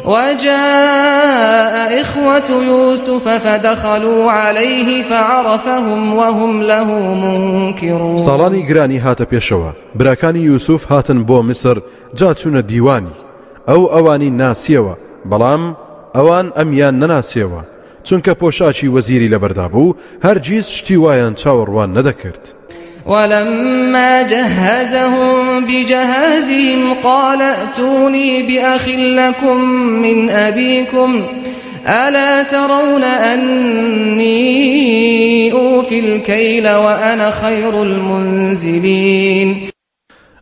وجاء إخوة يوسف فدخلوا عليه فعرفهم وهم له منكرون. ساڵانی گرانی هاتە پێشەوە، براکانی یوسف هاتن بۆ میسر جا چوونە دیوانی، ئەو ئەوانی ناسیەوە، بەڵام ئەوان ئەمیان نەناسیەوە، چونکە پۆشاکی وەزیری لەبەردا بوو، هەرگیز شتی وایان چاوەڕوان نەدەکرد. ولما جهزهم بجهازهم قال ائتوني بأخ لكم من أبيكم ألا ترون أني أوفي الكيل وأنا خير المنزلين.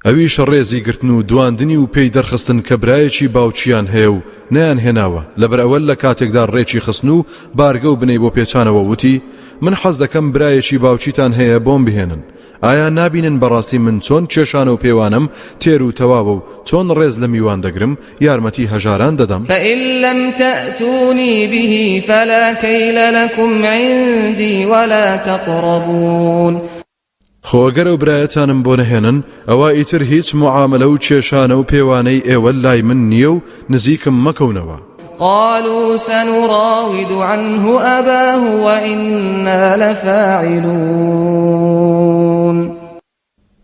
ئەویش ڕێزی گرتن و دواندنی و پێی دەرخستن کە برایەکی باوکیان هەیە و نەیان هێناوە، لەبەرئەوە لە کاتێکدا ڕێکی خستن و بارگە و بنەی بۆ پێچانەوە وتی، من حەز دەکەم برایەکی باوکیتان هەیە بۆم بهێنن، ئایا نابینن بەڕاستی من چۆن کێشانە و پێوانەم تێر و تەواوە و چۆن ڕێز لە میوان دەگرم، یارمەتی هەژاران دەدەم؟ فإن لم تأتونی به فلا کیل لکم عندی ولا تقربون. خۆ گەر ئەو برایەتانم بۆ نەهێنن ئەوا ئیتر هیچ موعامەلە و کێشانە و پێوانەی ئێوە لای من نییە و نزیکم مەکەونەوە. قالوا سنراود عنه أباه وإنا لفاعلون.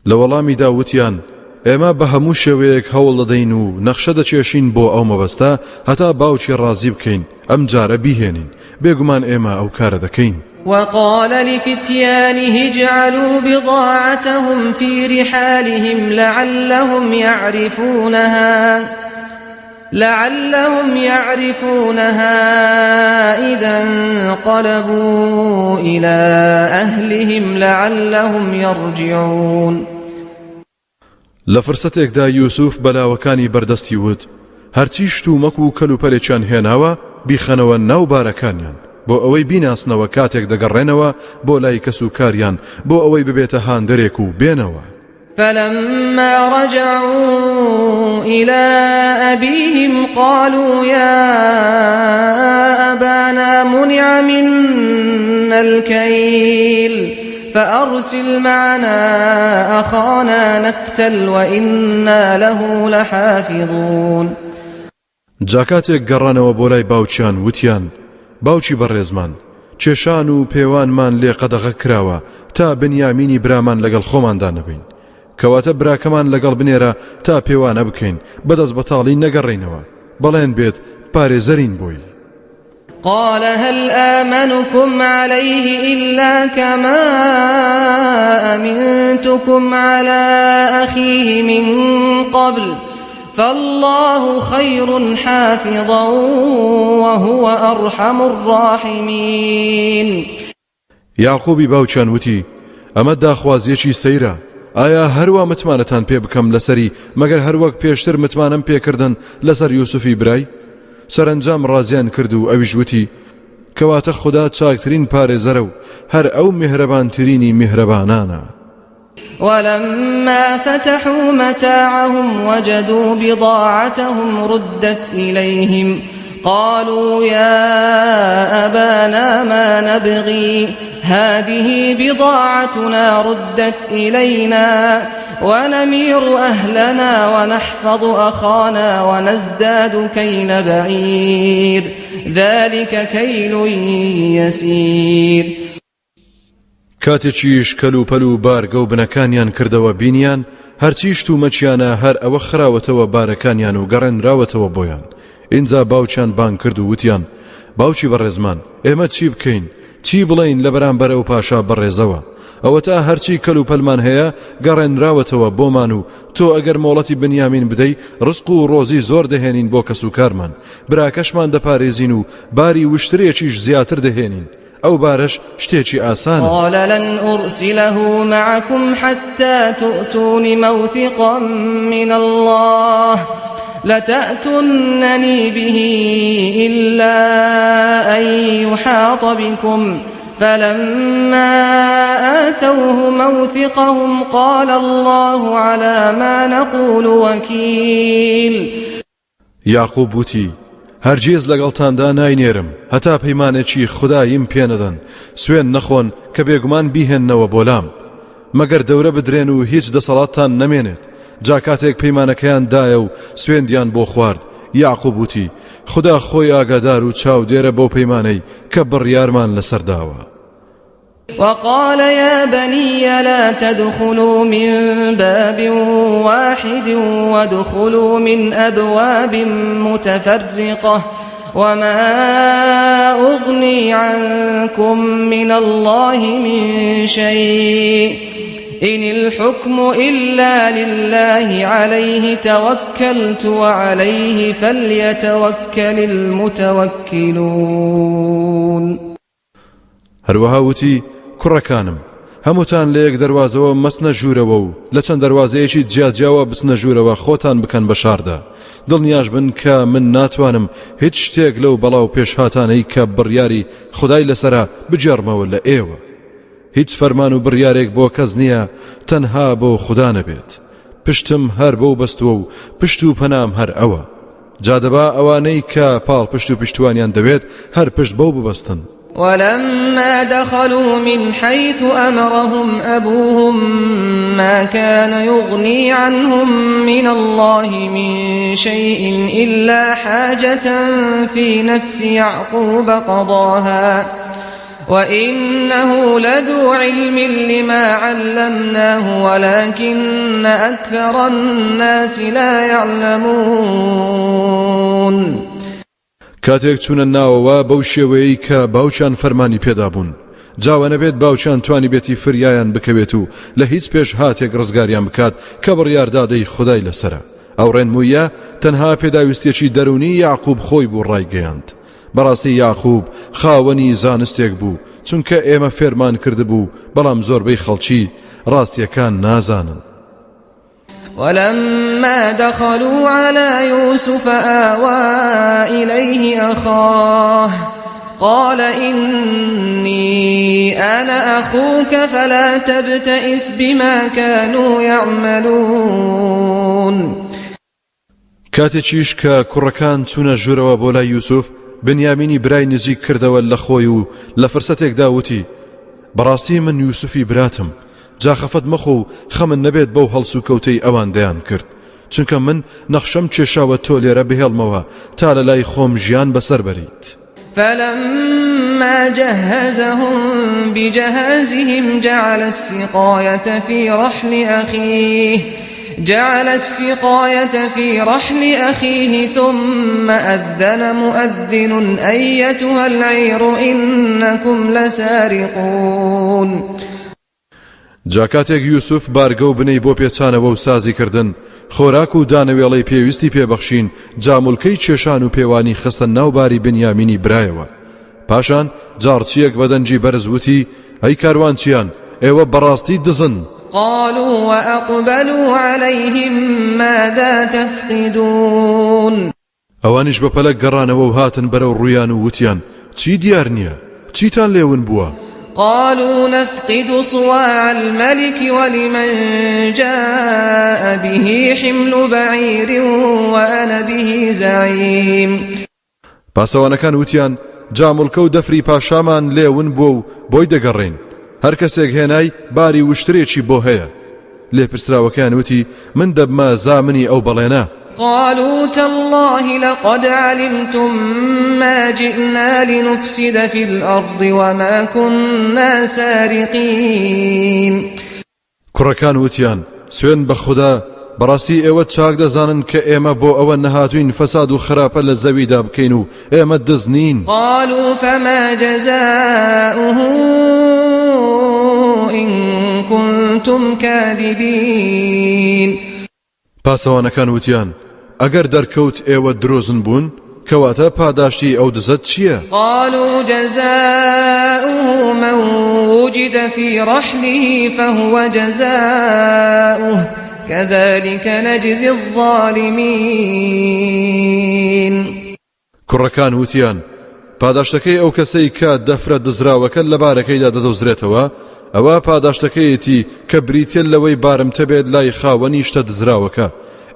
لە وەڵامیدا وتیان، ئێمە بە هەموو شێوەیەک هەوڵ دەدەین و نەخشە دەکێشین بۆ ئەو مەبەستە هەتا باوکی ڕازی بکەین ئەمجارە بیهێنین، بێگومان ئێمە ئەو کارە دەکەین. وقال لفتیانه اجعلوا بضاعتهم فی رحالهم لعلهم یعرفونها لعلهم یعرفونها اذا انقلبوا الى اهلهم لعلهم یرجعون. لە فرسەتێکدا یوسف بە لاوەکانی بەردەستی وت، هەرچی شتومەک و کەلوپەلێکیان هێناوە بیخەنەوە ناو بارەکانیان، بۆ ئەوەی بیناسنەوە کاتێک دەگەڕێنەوە بۆ لای کەسوکاریان، بۆ ئەوەی ببێتە هاندەرێک و بێنەوە. فلما رجعوا إلى أبيهم قالوا يا أبانا منع منا الكيل فأرسل معنا أخانا نكتل وإنا له لحافظون. جا کاتێک گەڕانەوە بۆ لای باوکیان وتیان، باوکی بەڕێزمان، کێشان و پێوانمان لێ قەدەغە کراوە تا بنیامینی برامان لەگەڵ خۆماندا نەبەین، کەواتە براکەمان لەگەڵ بنێرە تا پێوانە بکەین، بە دەست بەتاڵی نەگەڕێینەوە، بەڵێن بێت پارێزەرین بۆی. قال هل آمنكم عليه إلا كما أمنتكم على أخيه من قبل فالله خير حافظا وهو أرحم الراحمین. یاقوبی باوکیان وتی، ئەمە داخوازییەکی سەیرە، ئایا هەروا متمانەتان پێ بکەم لەسەری مەگەر هەروەک پێشتر متمانەم پێ کردن لەسەر یوسفی برای؟ سەرەنجام ڕازیان کرد و ئەویش وتی، کەواتە خودا چاکترین پارێزەرە و هەر ئەو میهرەبانترینی میهرەبانانە. ولما فتحوا متاعهم وجدوا بضاعتهم ردت إليهم قالوا يا أبانا ما نبغي هذه بضاعتنا ردت إلينا ونمير أهلنا ونحفظ أخانا ونزداد كيل بعير ذلك كيل يسير. کاتێکیش کەلوپەل و بارگە و بنەکانیان کردەوە بینیان هەرچی شتومەکیانە هەر ئەوە خراوەتەوە بارەکانیان و گەڕێنراوەتەوە بۆیان ئینجا باوکیان بانگ کرد و وتیان باوکی بەڕێزمان ئێمە چی بکەین چی بڵێین لە بەرامبەر ئەو پاشا بەڕێزەوە ئەوەتا هەرچی کەلوپەلمان هەیە گەڕێنراوەتەوە بۆمان و تۆ ئەگەر مۆڵەتی بنیامین بدەی ڕزق و ڕۆزی زۆر دەهێنین بۆ کەسوکارمان براکەشمان دەپارێزین و باری وشترێکیش زیاتر دەهێنین ئەو بارەش شتێکی ئاسانە. قال لن أرسله معكم حتى تؤتون موثقا من الله لتأتونني به إلا أن يحاط بكم فلما آتوه موثقهم قال الله على ما نقول وكيل. یاقوب وتی، هەرگیز لەگەڵتاندا ناینێرم هەتا پەیمانێکی خوداییم پێ نەدەن، سوێند نەخۆن کە بێگومان بیهێننەوە بۆ لام. مەگەر دەورە بدرێن و هیچ دەسەڵاتتان نەمێنێت. جا کاتێک پەیمانەکەیان دایە و سوێندیان بۆ خوارد، یەعقوب وتی، خودا خۆی ئاگادار و چاودێرە بەو پەیمانەی کە بڕیارمان لەسەر داوە. وقال يا بني لا تدخلوا من باب واحد وادخلوا من أبواب متفرقة وما أغني عنكم من الله من شيء إن الحكم إلا لله عليه توكلت وعليه فليتوكل المتوكلون. هەروەها وتی، کوڕەکانم، هەمووتان لە یەک دەروازەوە مەچنە ژوورەوە و لە چەند دەروازەیەکی جیاجیاوە بچنە ژوورەوە خۆتان بکەن بە شاردا، دڵنیاش بن کە من ناتوانم هیچ شتێک لەو بەڵا و پێشهاتانەی کە بڕیاری خودای لەسەرە بگێڕمەوە لە ئێوە. هیچ فەرمان و بڕیارێک بۆ کەس نییە تەنها بۆ خودا نەبێت. پشتم هەر بەو بەستووە و پشت و پەنام هەر ئەوە. جا دەبا ئەوانەی کە پاڵپشت و پشتوانیان دەوێت هەر پشت بەو ببەستن. ولما دخلوا من حيث أمرهم أبوهم ما كان يغني عنهم من الله من شيء إلا حاجة في نفس يعقوب قضاها وإنه لذو علم لما علمناه ولكن أكثر الناس لا يعلمون. کاتێک چوونە ناوەوە بەو شێوەیەی کە باوکیان فەرمانی پێدابوون، جا وەنەبێت باوکیان توانیبێتی فریایان بکەوێت و لە هیچ پێشهاتێک ڕزگاریان بکات کە بڕیاردادەی خودای لەسەرە. ئەو ڕێنموویە تەنها پێداویستیەکی دەروونی یەعقوب خۆی بوو ڕایگەیاند. بەڕاستی یاقوب خاوەنی زانستێک بوو چونکە ئێمە فێرمان کردبوو بەڵام زۆربەی خەڵکی ڕاستیەکان نازانن. ولما دخلوا على يوسف آوى إليه أخاه قال إني أنا أخوك فلا تبتئس بما كانوا يعملون. کاتێکیش کە کوڕەکان چوونە ژوورەوە بۆ لای یوسف، بنیامینی برای نزیک کردەوە لە خۆی و لە فرسەتێکدا وتی، بەڕاستی من یوسفی براتم، جا خەفەت مەخۆ و خەمت نەبێت بەو هەڵسوکەوتەی ئەوان دەیانکرد، چونکە من نەخشەم کێشاوە تۆ لێرە بهێڵمەوە تا لە لای خۆم ژیان بەسەر بەریت. فلما جهزهم بجهازهم جعل السقایة فی رحل أخیه جعل السقایة فی رحل أخیه ثم أذن مؤذن أیتها العیر إنکم لسارقون. جا کاتێک یوسف بارگە و بنەی بۆ پێچانەوە و سازی کردن، خۆراک و دانەوێڵەی پێویستی پێ بەخشین، جامولکەی کێشان و پێوانی خستە ناو باری بنیامینی برایەوە. پاشان جاڕچییەک بە دەنگی بەرز وتی، ئەی کاروانچیان، ئێوە بەڕاستی دزن! قالوا وأقبلوا علیهم ماذا تفقدون. ئەوانیش بە پەلە گەڕانەوە و هاتن بەرەو ڕوویان و وتیان، چی دیار نییە؟ چیتان لێ ون بووە؟ قالوا نفقد صواع الملک ولمن جاء به حمل بعیر وأنا به زعیم. پاسەوانەکان وتیان، جاموڵکە و دەفری پاشامان لێ ون بووە و بۆی دەگەڕێین، هەر کەسێک هێنای باری وشترێکی بۆ هەیە. لێپرسراوەکەیان وتی، من دەبمە زامنی ئەو بەڵێنە. قالوا تاللە لقد علمتم ما جئنا لنفسد فی الارض وما كنا سارقین. کوڕەکان وتیان، سوێند بە خودا، بەڕاستی ئێوە چاک دەزانن کە ئێمە بۆ ئەوە نەهاتووین فەساد و خراپە لە زەویدا بکەین و ئێمە دز نین. قالوا فما جزاؤه إن كنتم كاذبین. پاسەوانەکان وتیان، ئەگەر دەرکەوت ئێوە درۆزن بوون، کەواتە پاداشتی ئەو دزە چییە؟ قالوا جزاؤه من وجد فی رحله فهو جزاؤه كذلك نجزی الظالمین. کوڕەکان وتیان، پاداشتەکەی ئەو کەسەی کە دەفرە دزراوەکە لە بارەکەیدا دەدۆزرێتەوە، ئەوە پاداشتەکەیەتی کە بریتیە لەوەی بارمتە بێت لای خاوەنی شتە دزراوەکە،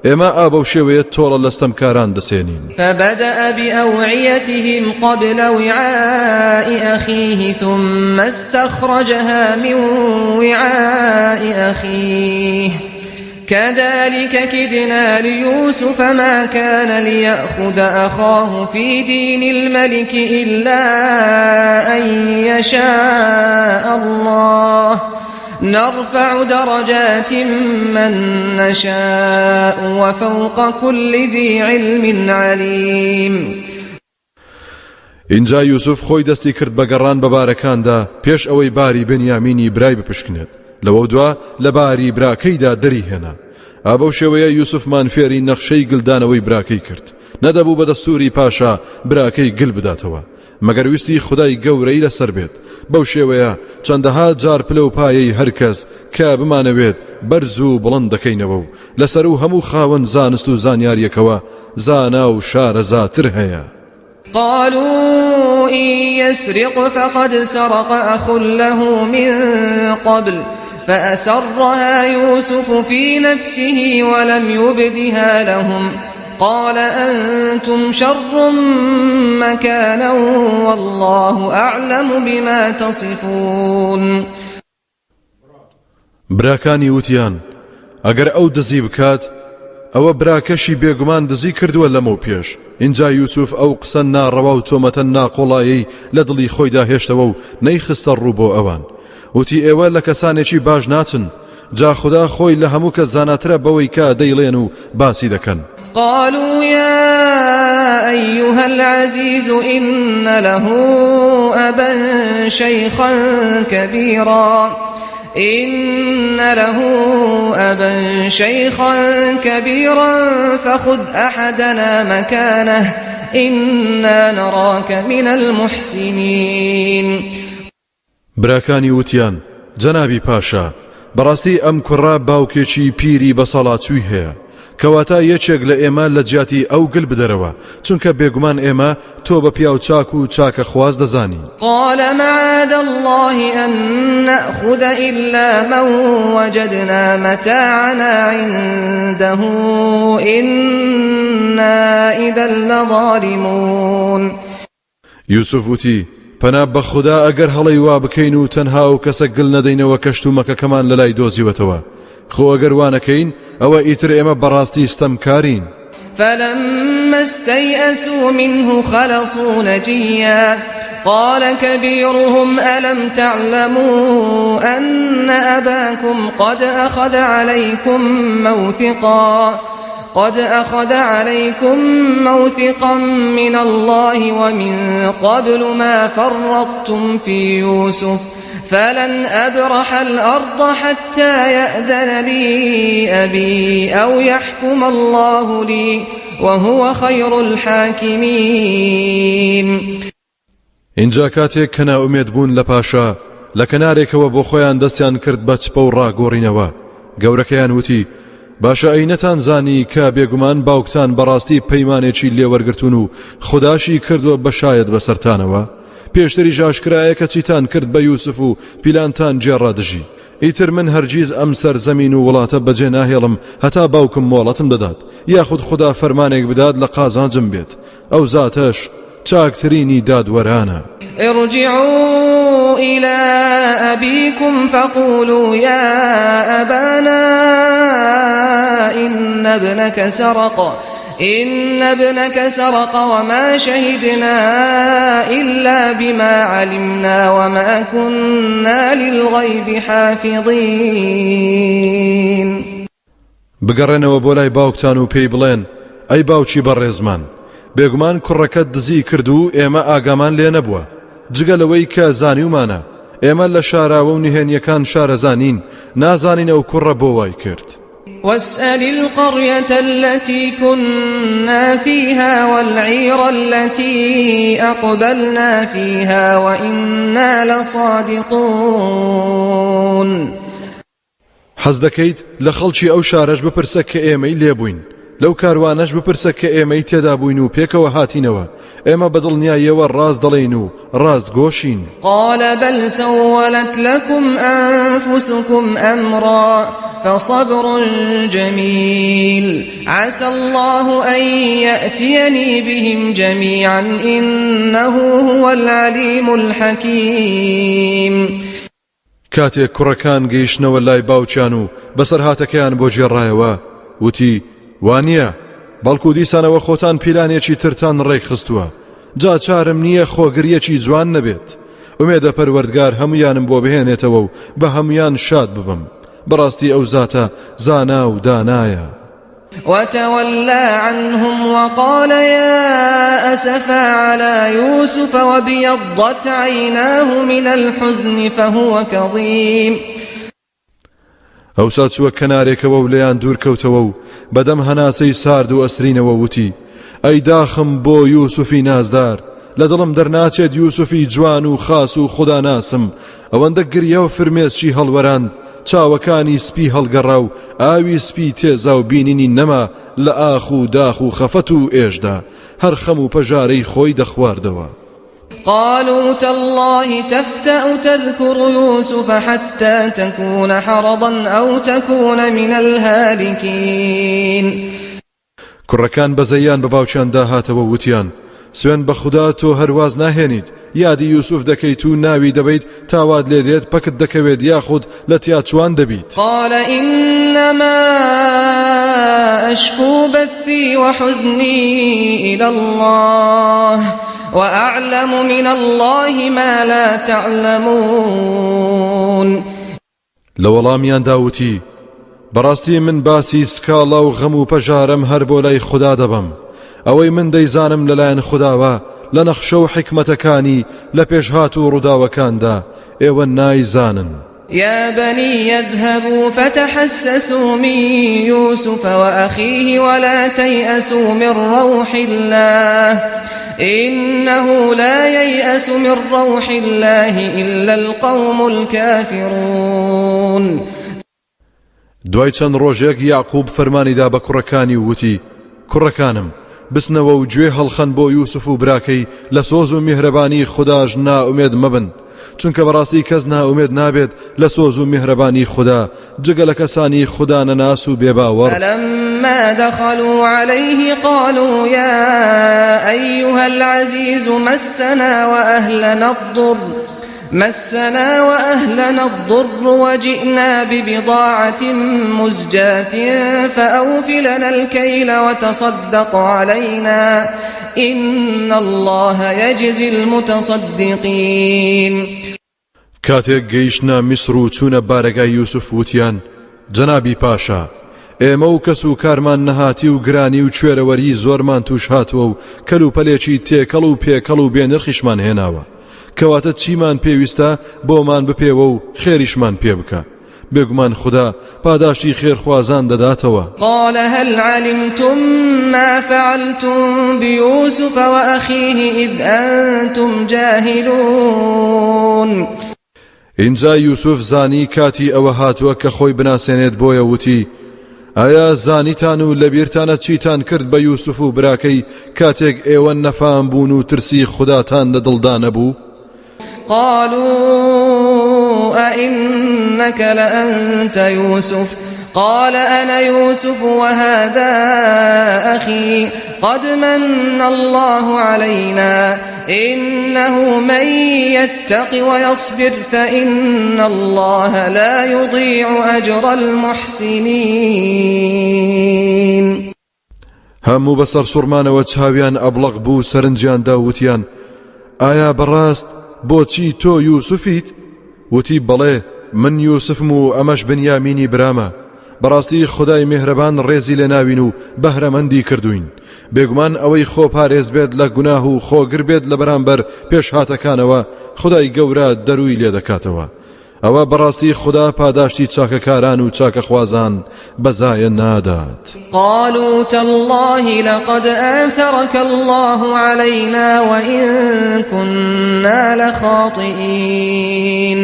ئێمە ئا بەو شێوەیە تۆڵە لە ستەمکاران دەسێنین. فبدأ بأوعيتهم قبل وعاء أخيه ثم استخرجها من وعاء أخيه كذلك كدنا ليوسف ما كان ليأخذ أخاه في دين الملك إلا أن يشاء الله نرفع درجات من نشاء وفوق كل ذي علم عليم. ئینجا یوسف خۆی دەستی کرد بە گەڕان بە بارەکاندا پێش ئەوەی باری بنیامینی برای بپشکنێت لەوەودوا لە باری براکەیدا دەری هێنا ئا بەو شێوەیە یوسفمان فێری نەخشەی گلدانەوەی براکەی کرد نەدەبوو بە دەستوری پاشا براکەی گل بداتەوە مەگەر ویستی خودای گەورەی لەسەر بێت، بەو شێوەیە چەندەها جار پلە و پایەی هەر کەس کە بمانەوێت بەرز و بڵند دەکەینەوە و لەسەروو هەموو خاوەن زانست و زانیاریەکەوە زانا و شارەزاتر هەیە. قالوا إن يسرق فقد سرق أخ له من قبل فأسرها يوسف في نفسه ولم يبدها لهم قال أنتم شر مكانا والله أعلم بما تصفون. براکانی وتیان، ئەگەر ئەو دزی بکات ئەوە براکەشی بێگومان دزی کردووە لەمەو پێش، ئینجا یوسف ئەو قسە ناڕەوا و تۆمەتە ناقۆڵایەی لە دڵی خۆیدا هێشتەوە و نەیخستە ڕوو بۆ ئەوان، وتی ئێوە لە کەسانێکی باش ناچن، جا خودا خۆی لە هەموو کەس زاناترە بەوەی کە دەیڵێن و باسی دەکەن. قالوا یا ایها العزیز ان له ابا شیخا کبیرا ان له ابا شیخا کبیرا فخذ احدنا مکانه انا نراک من المحسنین. براکانی وتیان، جەنابی پاشا، بەڕاستی ئەم کوڕە باوکێکی پیری بەساڵاچووی هەیە، کەواتە یەکێک لە ئێمە لە جیاتی ئەو گل بدەرەوە، چونکە بێگومان ئێمە تۆ بە پیاو چاک و چاکەخواز دەزانین. قال معاذ اللە ان نأخذ الا من وجدنا متاعنا عنده انا اذا لظالمون. یوسف وتی، پەنا بە خودا ئەگەر هەڵەی وا بکەین و تەنها ئەو کەسە گل نەدەینەوە کە شتومەکەکەمان لەلای دۆزیوەتەوە، خۆ ئەگەر وا نەکەین ئەوە ئیتر ئێمە بەڕاستی ستەمکارین. فلما استیئسوا منه خلصوا نجیا قال کبیرهم الم تعلموا ان اباکم قد اخذ علیکم موثقا قد أخذ عليكم موثقا من الله ومن قبل ما فرطتم في يوسف فلن أبرح الأرض حتى يأذن لي أبي أو يحكم الله لي وهو خير الحاكمين. ئینجا کاتێک کە نائومێد بوون لە پاشا، لە کەنارێکەوە بۆ خۆیان دەستیان کرد بە چپە و ڕاگۆڕینەوە، گەورەکەیان وتی، باشە ئەی نەتان زانی کە بێگومان باوکتان بەڕاستی پەیمانێکی لێ وەرگرتوون و خوداشی کردووە بە شایەت بەسەرتانەوە؟ پێشتریش ئاشکرایە کە چیتان کرد بە یوسف و پیلانتان گێڕا دژی. ئیتر من هەرگیز ئەم سەرزەمین و وڵاتە بەجێ ناهێڵم هەتا باوکم مۆڵەتم دەدات، یاخود خودا فەرمانێک بدات لە قازانجم بێت. ئەو زاتەش چاکترینی دادوەرانە. ارجعوا الی ابیکم فقولوا یا ابانا ان ابنک سرق ان ابنک سرق وما شهدنا الا بما علمنا وما كنا للغیب حافظین. بگەڕێنەوە بۆ لای باوکتان و پێی بڵێن، ئەی باوکی بەڕێزمان، بێگومان کوڕەکەت دزی کرد و ئێمە ئاگامان لێ نەبووە، جگە لەوەی کە زانیومانە، ئێمە لە شاراوە و نهێنییەکان شارەزا نین، نازانین ئەو کوڕە بۆ وای کرد. واسأل القریة التي كنا فیها والعیر التي اقبلنا فیها وإنا لصادقون. حەز دەکەیت لە خەڵکی ئەو شارەش بپرسە کە ئێمەی لێ بووین، لەو کاروانەش بپرسە کە ئێمەی تێدا بووین و پێکەوە هاتینەوە، ئێمە بە دڵنیاییەوە ڕاست دەڵێین و ڕاستگۆشین. قال بل سولت لكم أنفسكم أمرا. فصبر جمیل عسى الله أن یأتینی بهم جمیعا انه هو العلیم الحکیم. کاتێک کوڕەکان گەیشتنەوە لای باوکیان و بەسەرهاتەکەیان بۆ گێڕایەوە، وتی، وانییە، بەڵکو دیسانەوە خۆتان پیلانێکی ترتان ڕێکخستووە، جا چارم نییە خۆگرییەکی جوان نەبێت، ئومێدە پەروەردگار هەموویانم بۆ بهێنێتەوە و بە هەموویان شاد ببم، بەڕاستی ئەو زاتە زانا و دانایە. وتولى عنهم وقال يا أسفا على يوسف وابيضت عيناه من الحزن فهو كظيم. ئەوسا چووە کەنارێکەوە و لێیان دوور کەوتەوە و بەدەم هەناسەی سارد و ئەسرینەوە وتی، ئەی داخم بۆ یوسفی نازدار، لە دڵم دەرناچێت یوسفی جوان و خاس و خوداناسم ئەوەندە گریا و فرمێسکی هەڵوەراند، چاوەکانی سپی هەڵگەڕا و ئاوی سپی تێزا و بینینی نەما لە ئاخ و داخ و خەفەت و ئێشدا هەر خەم و پەژارەی خۆی دەخواردەوە. قالوا تاللە تفتأ تذکر یوسف حتی تکون حرضا أو تکون من الهالکین. کوڕەکان بەزەییان بە باوکیاندا هاتەوە و وتیان، سوێند بە خودا تۆ هەر واز ناهێنیت یادی یوسف دەکەیت و ناوی دەبەیت تا وات لێ دێت پەکت دەکەوێت یاخود لە تیاچووان دەبیت. قال إنما أشکو بثی وحزنی إلی الله وأعلم من الله ما لا تعلمون. لە وەڵامیاندا وتی، بەڕاستی من باسی سکاڵا و غەم و پەژارەم هەر بۆ لای خودا دەبەم، ئەوەی من دەیزانم لەلایەن خوداوە لە نەخشە و حیکمەتەکانی لە پێشهات و ڕووداوەکاندا، ئێوە نایزانن. یا بنی اذهبوا فتحسسوا من یوسف وأخیه ولا تیأسوا من روح الله إنه لا ییأس من روح الله إلا القوم الکافرون. دوای چەند ڕۆژێک یەعقوب فەرمانی دا بە کوڕەکانی و وتی، کوڕەکانم، بچنەوە و گوێ هەڵخەن بۆ یوسف و براکەی لە سۆز و میهرەبانی خوداش نائومێد مەبن، چونکە بەڕاستی کەس نائومێد نابێت لە سۆز و میهرەبانی خودا جگە لە کەسانی خودا نەناس و بێباوەڕ. فلما دخلوا علیه قالوا یا ایها العزیز مسنا وأهلنا الضر مسنا وأهلنا الضر وجئنا ببضاعة مزجاة فأوف لنا الكيل وتصدق علينا إن الله يجزي المتصدقین. کاتێک گەیشتنە میسر و چوونە بارەگای یوسف وتیان، جەنابی پاشا، ئێمە و کەس و کارمان نەهاتی و گرانی و کوێرەوەری زۆرمان تووش هاتووە و کەلوپەلێکی تێکەڵ و پێکەڵ و بێنرخیشمان هێناوە، کەواتە چیمان پێویستە بۆمان بپێوە و خێریشمان پێ بکە، بێگومان خودا پاداشتی خێرخوازان دەداتەوە. قال هل علمتم ما فعلتم بیوسف وأخیه اذ انتم جاهلون. ئینجا یوسف زانی کاتی ئەوە هاتووە کە خۆی بناسێنێت بۆیە وتی، ئایا زانیتان و لەبیرتانە چیتان کرد بە یوسف و براکەی کاتێک ئێوە نەفام بوون و ترسی خوداتان لە دڵدا نەبوو؟ قالوا أئنك لأنت يوسف قال أنا يوسف وهذا أخي قد من الله علينا إنه من يتق ويصبر فإن الله لا يضيع أجر المحسنين. هەموو بە سەرسوڕمانەوە چاویان ئەبڵەق بوو سەرنجیان دا وتیان ئایا بەڕاست بۆچی تۆ یوسفیت؟ وتی بەڵێ من یوسفم و ئەمەش بنیامینی برامە بەڕاستی خودای میهرەبان ڕێزی لێ ناوین و بەهرەمەندی کردوین بێگومان ئەوەی خۆپارێز بێت لە گوناه و خۆگر بێت لە بەرامبەر پێشهاتەکانەوە خودای گەورە دەروی لێ دەکاتەوە ئەوە بەڕاستی خودا پاداشتی چاکەکاران و چاکەخوازان بە زایە نادات. قالوا تاللە لقد آثرک اللە علینا وإن كنا لخاطئین.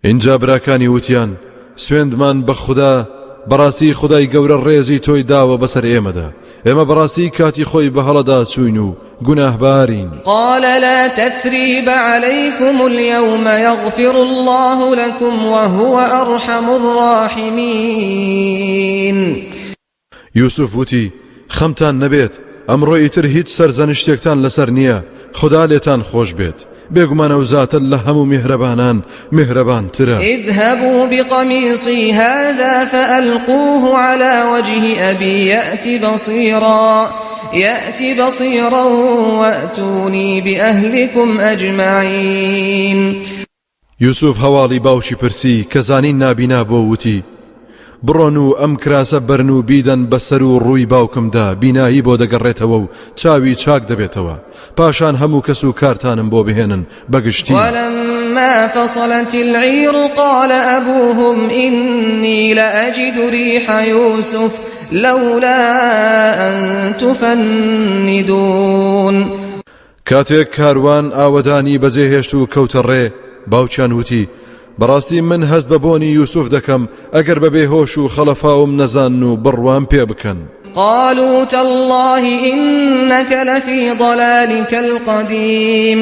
ئینجا براکانی وتیان، سوێندمان بە خودا بەڕاستی خودای گەورە ڕێزی تۆی داوە بەسەر ئێمەدا ئێمە بەڕاستی کاتی خۆی بە هەڵەدا چووین و گوناهبارین. قال لا تثریب علیکم اليوم یغفر اللە لکم وهو ارحم الراحمین. یوسف وتی، خەمتان نەبێت، ئەمڕۆ ئیتر هیچ سەرزەنشتێکتان لەسەر نییە، خودا لێتان خۆش بێت، بێگومان ئەو زاتە لە هەموو میهرەبانان میهرەبانترە. اذهبوا بقمیصی هذا فألقوه علی وجه أبی یأت بصیرا یأت بصیرا وأتونی بأهلکم أجمعین. یوسف هەواڵی باوکی پرسی کە زانی نابینا بووە وتی، بڕۆن و ئەم کراسە بەرن و بیدەن بە سەر و ڕووی باوکمدا بینایی بۆ دەگەڕێتەوە و چاوی چاک دەبێتەوە، پاشان هەموو کەس و کارتانم بۆ بهێنن بە گشتی. ولما فصلت العیر قال أبوهم إنی لأجد ریح یوسف لولا أن تفندون. کاتێک کاروان ئاوەدانی بەجێهێشت و کەوتە ڕێ، باوکیان وتی، بەڕاستی من هەست بە بۆنی یوسف دەکەم، ئەگەر بە بێهۆش و خەڵەفاوم نەزانن و بڕوام پێ بکەن. قالوا تاللە انک لفی ضلالک القدیم.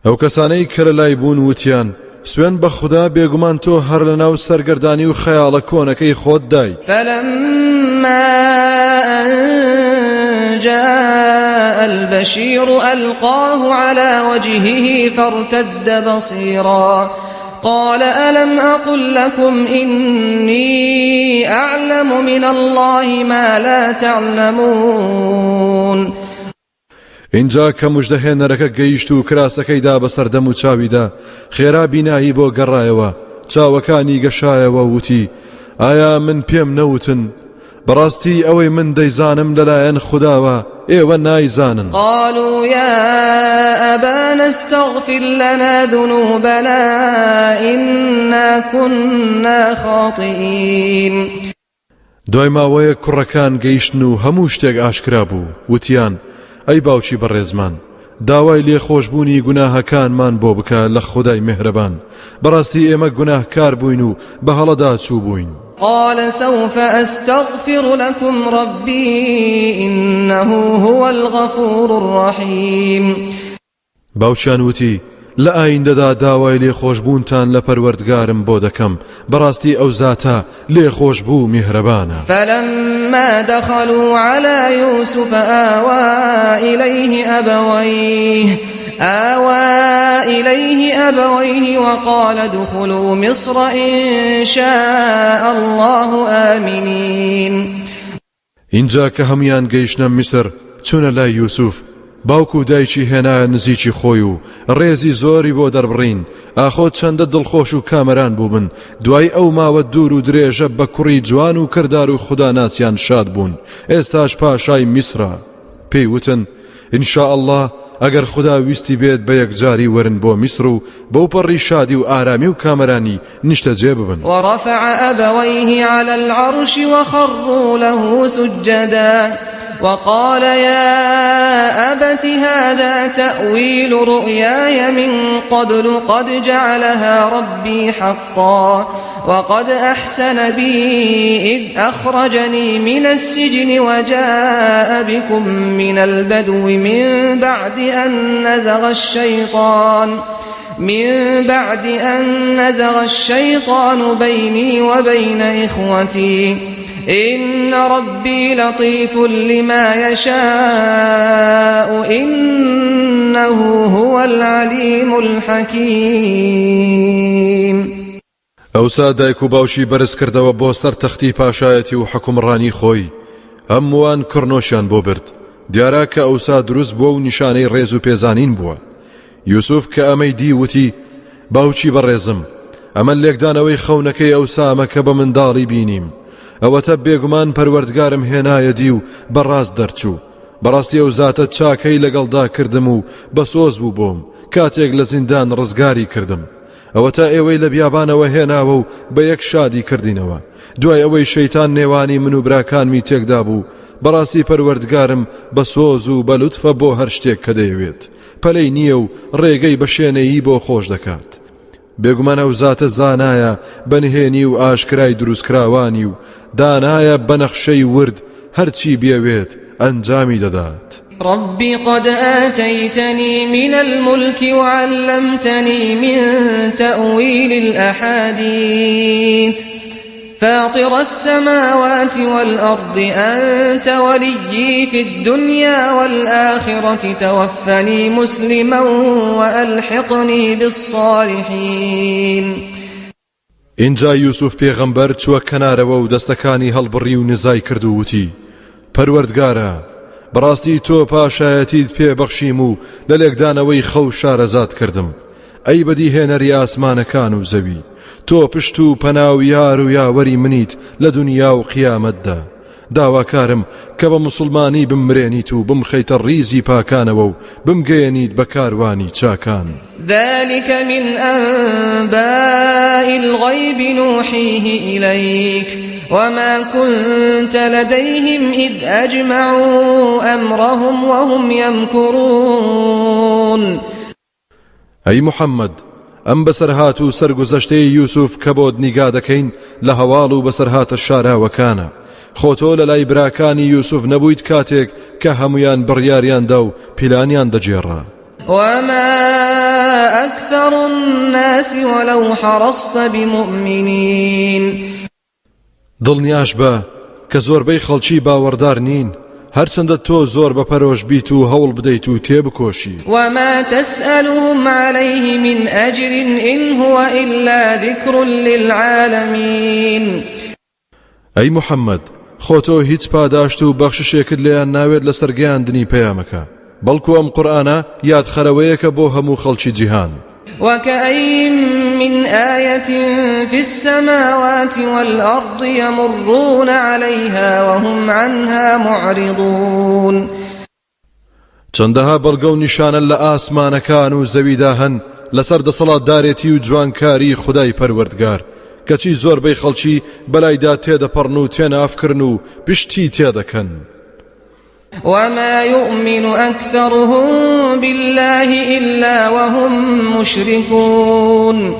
ئەو کەسانەی کە لەلای بوون وتیان، سوێند بە خودا بێگومان تۆ هەر لەناو سەرگەردانی و خەیاڵە کۆنەکەی خۆتدایت. فلما أن جاء البشیر ألقاه على وجهه فارتد بصیرا قال ألم أقل لكم إنی أعلم من الله ما لا تعلمون. ئینجا کە مژدەهێنەرەکە گەیشت و کراسەکەی دا بەسەر دەم و چاویدا، خێرا بینایی بۆ گەڕایەوە، چاوەکانی گەشایەوە و وتی، ئایا من پێم نەوتن؟ بەڕاستی ئەوەی من دەیزانم لەلایەن خوداوە، ئێوە نایزانن. قالوا یا أبانا استغفر لنا ذنوبنا إنا كنا خاطئین. دوای ماوەیەک کوڕەکان گەیشتن و هەموو شتێک ئاشکرا بوو، وتیان، ئەی باوکی بەڕێزمان، داوای لێخۆشبوونی گوناهەکانمان بۆ بکە لە خودای میهرەبان، بەڕاستی ئێمە گوناهکار بووین و بە هەڵەدا چووبووین. قال سوف استغفر لکم ربی انه هو الغفور الرحیم. باوکیان وتی، لە ئایندەدا داوای لێخۆشبوونتان لە پەروەردگارم بۆ دەکەم، بەڕاستی ئەو زاتە لێخۆشبوو و میهرەبانە. فلما دخلوا علی یوسف آوی الیه ابویه آوی الیه ابویه وقال ادخلوا مصر ان شاء الله آمنین. ئینجا کە هەموویان گەیشتنە میسر، چوونە لای یوسف، باوک و دایکی هێنایە نزیکی خۆی و ڕێزی زۆری بۆ دەربڕین، ئاخۆ چەندە دڵخۆش و کامەران بووبن، دوای ئەو ماوە دوور و درێژە بە کوڕی جوان و کردار و خوداناسیان شاد بوون، ئێستاش پاشای میسرە. پێی وتن، ان شاء اللە ئەگەر خودا ویستی بێت بە یەکجاری وەرن بۆ میسر و بەوپەڕی شادی و ئارامی و کامەرانی نیشتەجێ ببن. ورفع أبويه على العرش وخروا له سجدا وقال يا أبت هذا تأويل رؤياي من قبل قد جعلها ربي حقا وقد أحسن بي إذ أخرجني من السجن وجاء بكم من البدو من بعد أن نزغ الشيطان من بعد أن نزغ الشيطان بيني وبين إخوتي إن ربي لطيف لما يشاء إنه هو العلیم الحکیم. ئەوسا دایک و باوکی بەرز کردەوە بۆ سەر تەختی پاشایەتی و حوکمڕانی خۆی، هەمووان کڕنۆشیان بۆ برد، دیارە کە ئەوسا دروست بووە و نیشانەی ڕێز و پێزانین بووە. یوسف کە ئەمەی دی وتی، باوکی بەڕێزم، ئەمە لێکدانەوەی خەونەکەی ئەوسامە کە بە منداڵی بینیم، ئەوەتە بێگومان پەروەردگارم هێنایە دی و بە ڕاست دەرچوو، بەڕاستی ئەو زاتە چاکەی لەگەڵدا کردم و بەسۆز بوو بۆم کاتێک لە زیندان ڕزگاری کردم. ئەوەتا ئێوەی لە بیابانەوە هێناوە و بە یەک شادی کردینەوە دوای ئەوەی شەیتان نێوانی من و براکانمی تێکدابوو، بەڕاستی پەروەردگارم بە سۆز و بە لوتفە بۆ هەر شتێک کە دەیەوێت، پەلەی نییە و ڕێگەی بە شێنەیی بۆ خۆش دەکات. بێگومان ئەو زاتە زانایە بە نهێنی و ئاشکرای دروستکراوانی و دانایە بە نەخشەی ورد هەرچی بیەوێت ئەنجامی دەدات. رب قد آتيتني من الملك وعلمتني من تأويل الأحاديث فاطر السماوات والأرض أنت وليي في الدنيا والآخرة توفني مسلما وألحقني بالصالحين. ئینجا یوسف پێغەمبەر چووە کەنارەوە و دەستەکانی هەڵبڕی و نزای کرد و وتی، پەروەردگارا، بەڕاستی تۆ پاشایەتیت پێ بەخشیم و لە لێکدانەوەی خەو شارەزات کردم، ئەی بەدیهێنەری ئاسمانەکان و زەوی، تۆ پشت و پەنا و یار و یاوەری منیت لە دونیا و قیامەتدا، داواکارم کە بە موسڵمانی بممرێنیت و بمخەیتە ڕیزی پاکانەوە و بمگەیەنیت بە کاروانی چاکان. ذلک من انباء الغیب نوحیه الیک وما کنت لدیهم اذ اجمعوا امرهم وهم یمکرون. ئەی محەممەد، ئەم بەسەرهات و سەرگوزەشتەی یوسف کە بۆت نیگا دەکەین لە هەواڵ و بەسەرهاتە شاراوەکانە، خۆ تۆ لە لای براکانی یوسف نەبوویت کاتێک کە هەموویان بڕیاریان دا و پیلانیان دەگێڕا. وما أكثر الناس ولو حرصت بمؤمنین. دڵنیاش بە کە زۆربەی خەڵکی باوەڕدار نین، هەرچەندە تۆ زۆر بە پەرۆش بیت و هەوڵ بدەیت و تێبکۆشیت. وما تسألهم علیه من اجر ان هو الا ذکر للعالمین. ئەی محەممەد، خۆ تۆ هیچ پاداشت و بەخششێکت لێیان ناوێت لەسەر گەیاندنی پەیامەکە، بەڵکو ئەم قورئانە یادخەرەوەیەکە بۆ هەموو خەڵکی جیهان. وکأی من آیة فی السماوات والأرض یمرون علیها وهم عنها معرضون. چەندەها بەڵگە و نیشانە لە ئاسمانەکان و زەویدا هەن لەسەر دەسەڵاتدارێتی و جوانکاری خودای پەروەردگار، کەچی زۆربەی خەڵکی بەلایدا تێدەپەڕن و تێنافکرن و پشتی تێدەکەن. وما يؤمن أكثرهم بالله إلا وهم مشركون.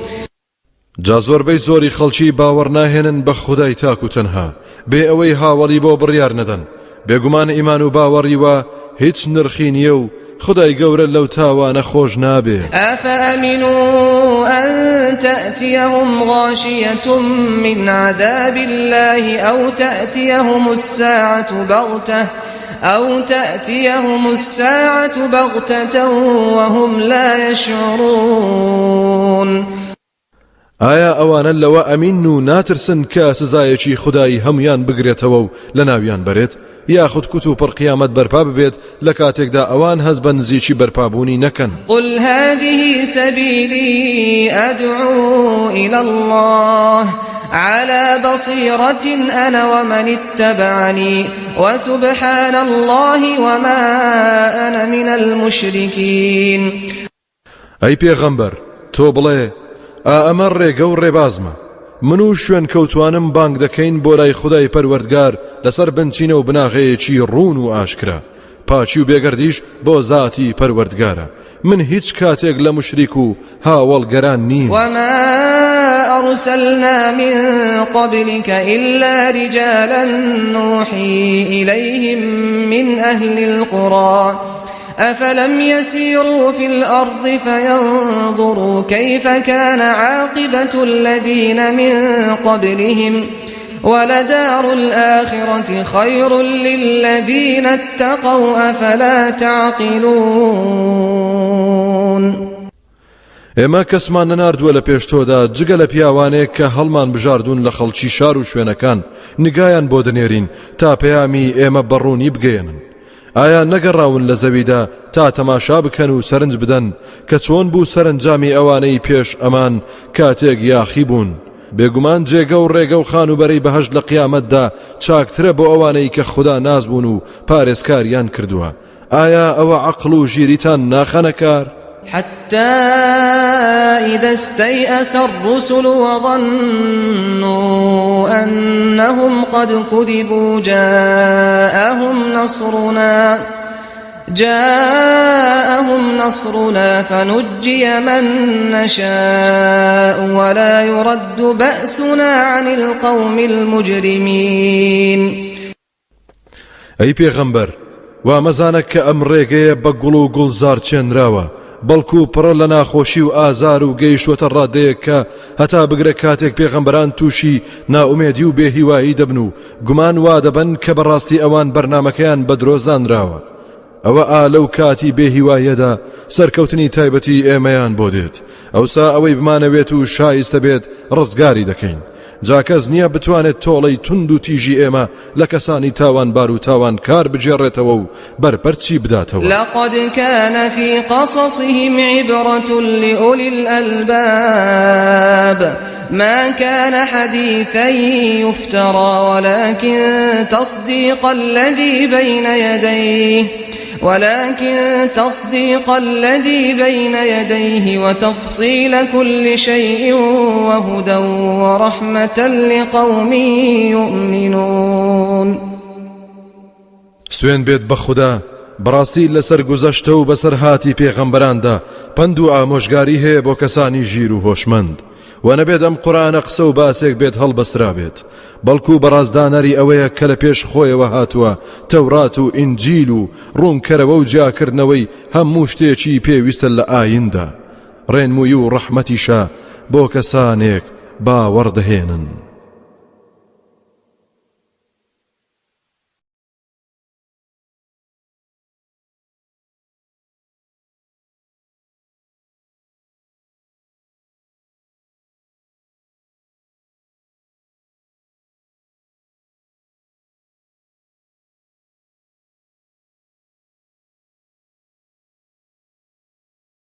جا زۆربەی زۆری خەڵکی باوەڕ ناهێنن بە خودای تاک و تەنها بێ ئەوەی هاوەڵی بۆ بڕیار نەدەن، بێگومان ئیمان و باوەڕی وا هیچ نرخی نییە و خودای گەورە لەو تاوانە خۆش نابێ. أفأمنوا أن تأتيهم غاشية من عذاب الله أو تأتيهم الساعة بغتة أو تأتيهم الساعة بغتة وهم لا يشعرون. ئایا ئەوانە لەوە ئەمینن و ناترسن کە سزایەکی خودایی هەموویان بگرێتەوە و لەناویان بەرێت، یاخود کوت و پڕ قیامەت بەرپا ببێت لە کاتێکدا ئەوان هەست بە نزیکی بەرپابوونی نەکەن؟ قل هذه سبیلی ادعو الی اللە علی بصیرة انا ومن اتبعنی وسبحان اللە وما انا من المشرکین. ئەی پێغەمبەر تۆ بڵێ، ئا ئەمە ڕێگە و ڕێبازمە، من و شوێنکەوتوانم بانگ دەکەین بۆ لای خودای پەروەردگار لەسەر بنچینە و بناغەیەکی ڕوون و ئاشکرا، پاکی و بێگەردیش بۆ زاتی پەروەردگارە، من هیچ کاتێک لە موشریک و هاوەڵگەران نیم. وما أرسلنا من قبلك إلا رجالا نوحي إليهم من أهل القرى أفلم يسيروا في الأرض فينظروا كيف كان عاقبة الذين من قبلهم ولدار الآخرة خير للذين اتقوا أفلا تعقلون. ئێمە کەسمان نەناردووە لە پێش تۆدا جگە لە پیاوانێک کە هەڵمان بژاردوون لە خەڵکی شار و شوێنەکان نگایان بۆ دەنێرین تا پەیامی ئێمە بە ڕوونی بگەیەنن. ئایا نەگەڕاون لە زەویدا تا تەماشا بکەن و سەرنج بدەن کە چۆن بوو سەرەنجامی ئەوانەی پێش ئەمان کاتێک یاخی بوون؟ بێگومان جێگە و ڕێگە و خانووبەرەی بەهەشت لە قیامەتدا چاکترە بۆ ئەوانەی کە خودا ناز بوون و پارێزکاریان کردووە. ئایا ئەوە عەقڵ و ژیریتان ناخەنە کار؟ حتى إذا استيأس الرسل وظنوا أنهم قد كذبوا جاءهم نصرنا جاءهم نصرنا فنجي من نشاء ولا يرد بأسنا عن القوم المجرمين. ئەی پێغەمبەر وا مەزانە کە ئەم ڕێگەیە بە گوڵ و گوڵزار چێنراوە بەڵکو پڕە لە ناخۆشی و ئازار و گەیشتوەتە ڕادەیەک کە هەتا بگرە کاتێک پێغەمبەران تووشی نائومێدی و بێهیوایی دەبن و گومان وا دەبەن کە بەڕاستی ئەوان بەرنامەکەیان بە درۆ زانراوە. ئەوە ئا لەو کاتی بێهیواییەدا سەرکەوتنی تایبەتی ئێمەیان بۆ دێت، ئەوسا ئەوەی بمانەوێت و شایستە بێت ڕزگاری دەکەین. جا کەس نییە بتوانێت تۆڵەی توند و تیژی ئێمە لە کەسانی تاوانبار و تاوانکار بگێڕێتەوە و بەرپەرچی بداتەوە. لقد كان في قصصهم عبرة لأولي الألباب ما كان حديثا يفترى ولكن تصديق الذي بين يديه ولكن تصديق الذي بين يديه وتفصيل كل شيء وهدى ورحمة لقوم يؤمنون. سوێن بێت بە خودا بەڕاستی لەسەر گوزەشتە و بەسەرهاتی پێغەمبەراندا پەند و ئامۆژگاری هەیە بۆ کەسانی ژیر و هۆشمەند وە نەبێت ئەم قورئانە قسە و باسێک بێت هەڵبەسترابێت بەڵکو بەڕاستدانەری ئەوەیە کە لە پێش خۆیەوە هاتووە تەورات و ئینجیل و ڕوونکەرەوە و جیاکردنەوەی هەموو شتێکی پێویستە لە ئاییندا ڕێنمووی و ڕەحمەتیشە بۆ کەسانێک باوەڕ دەهێنن.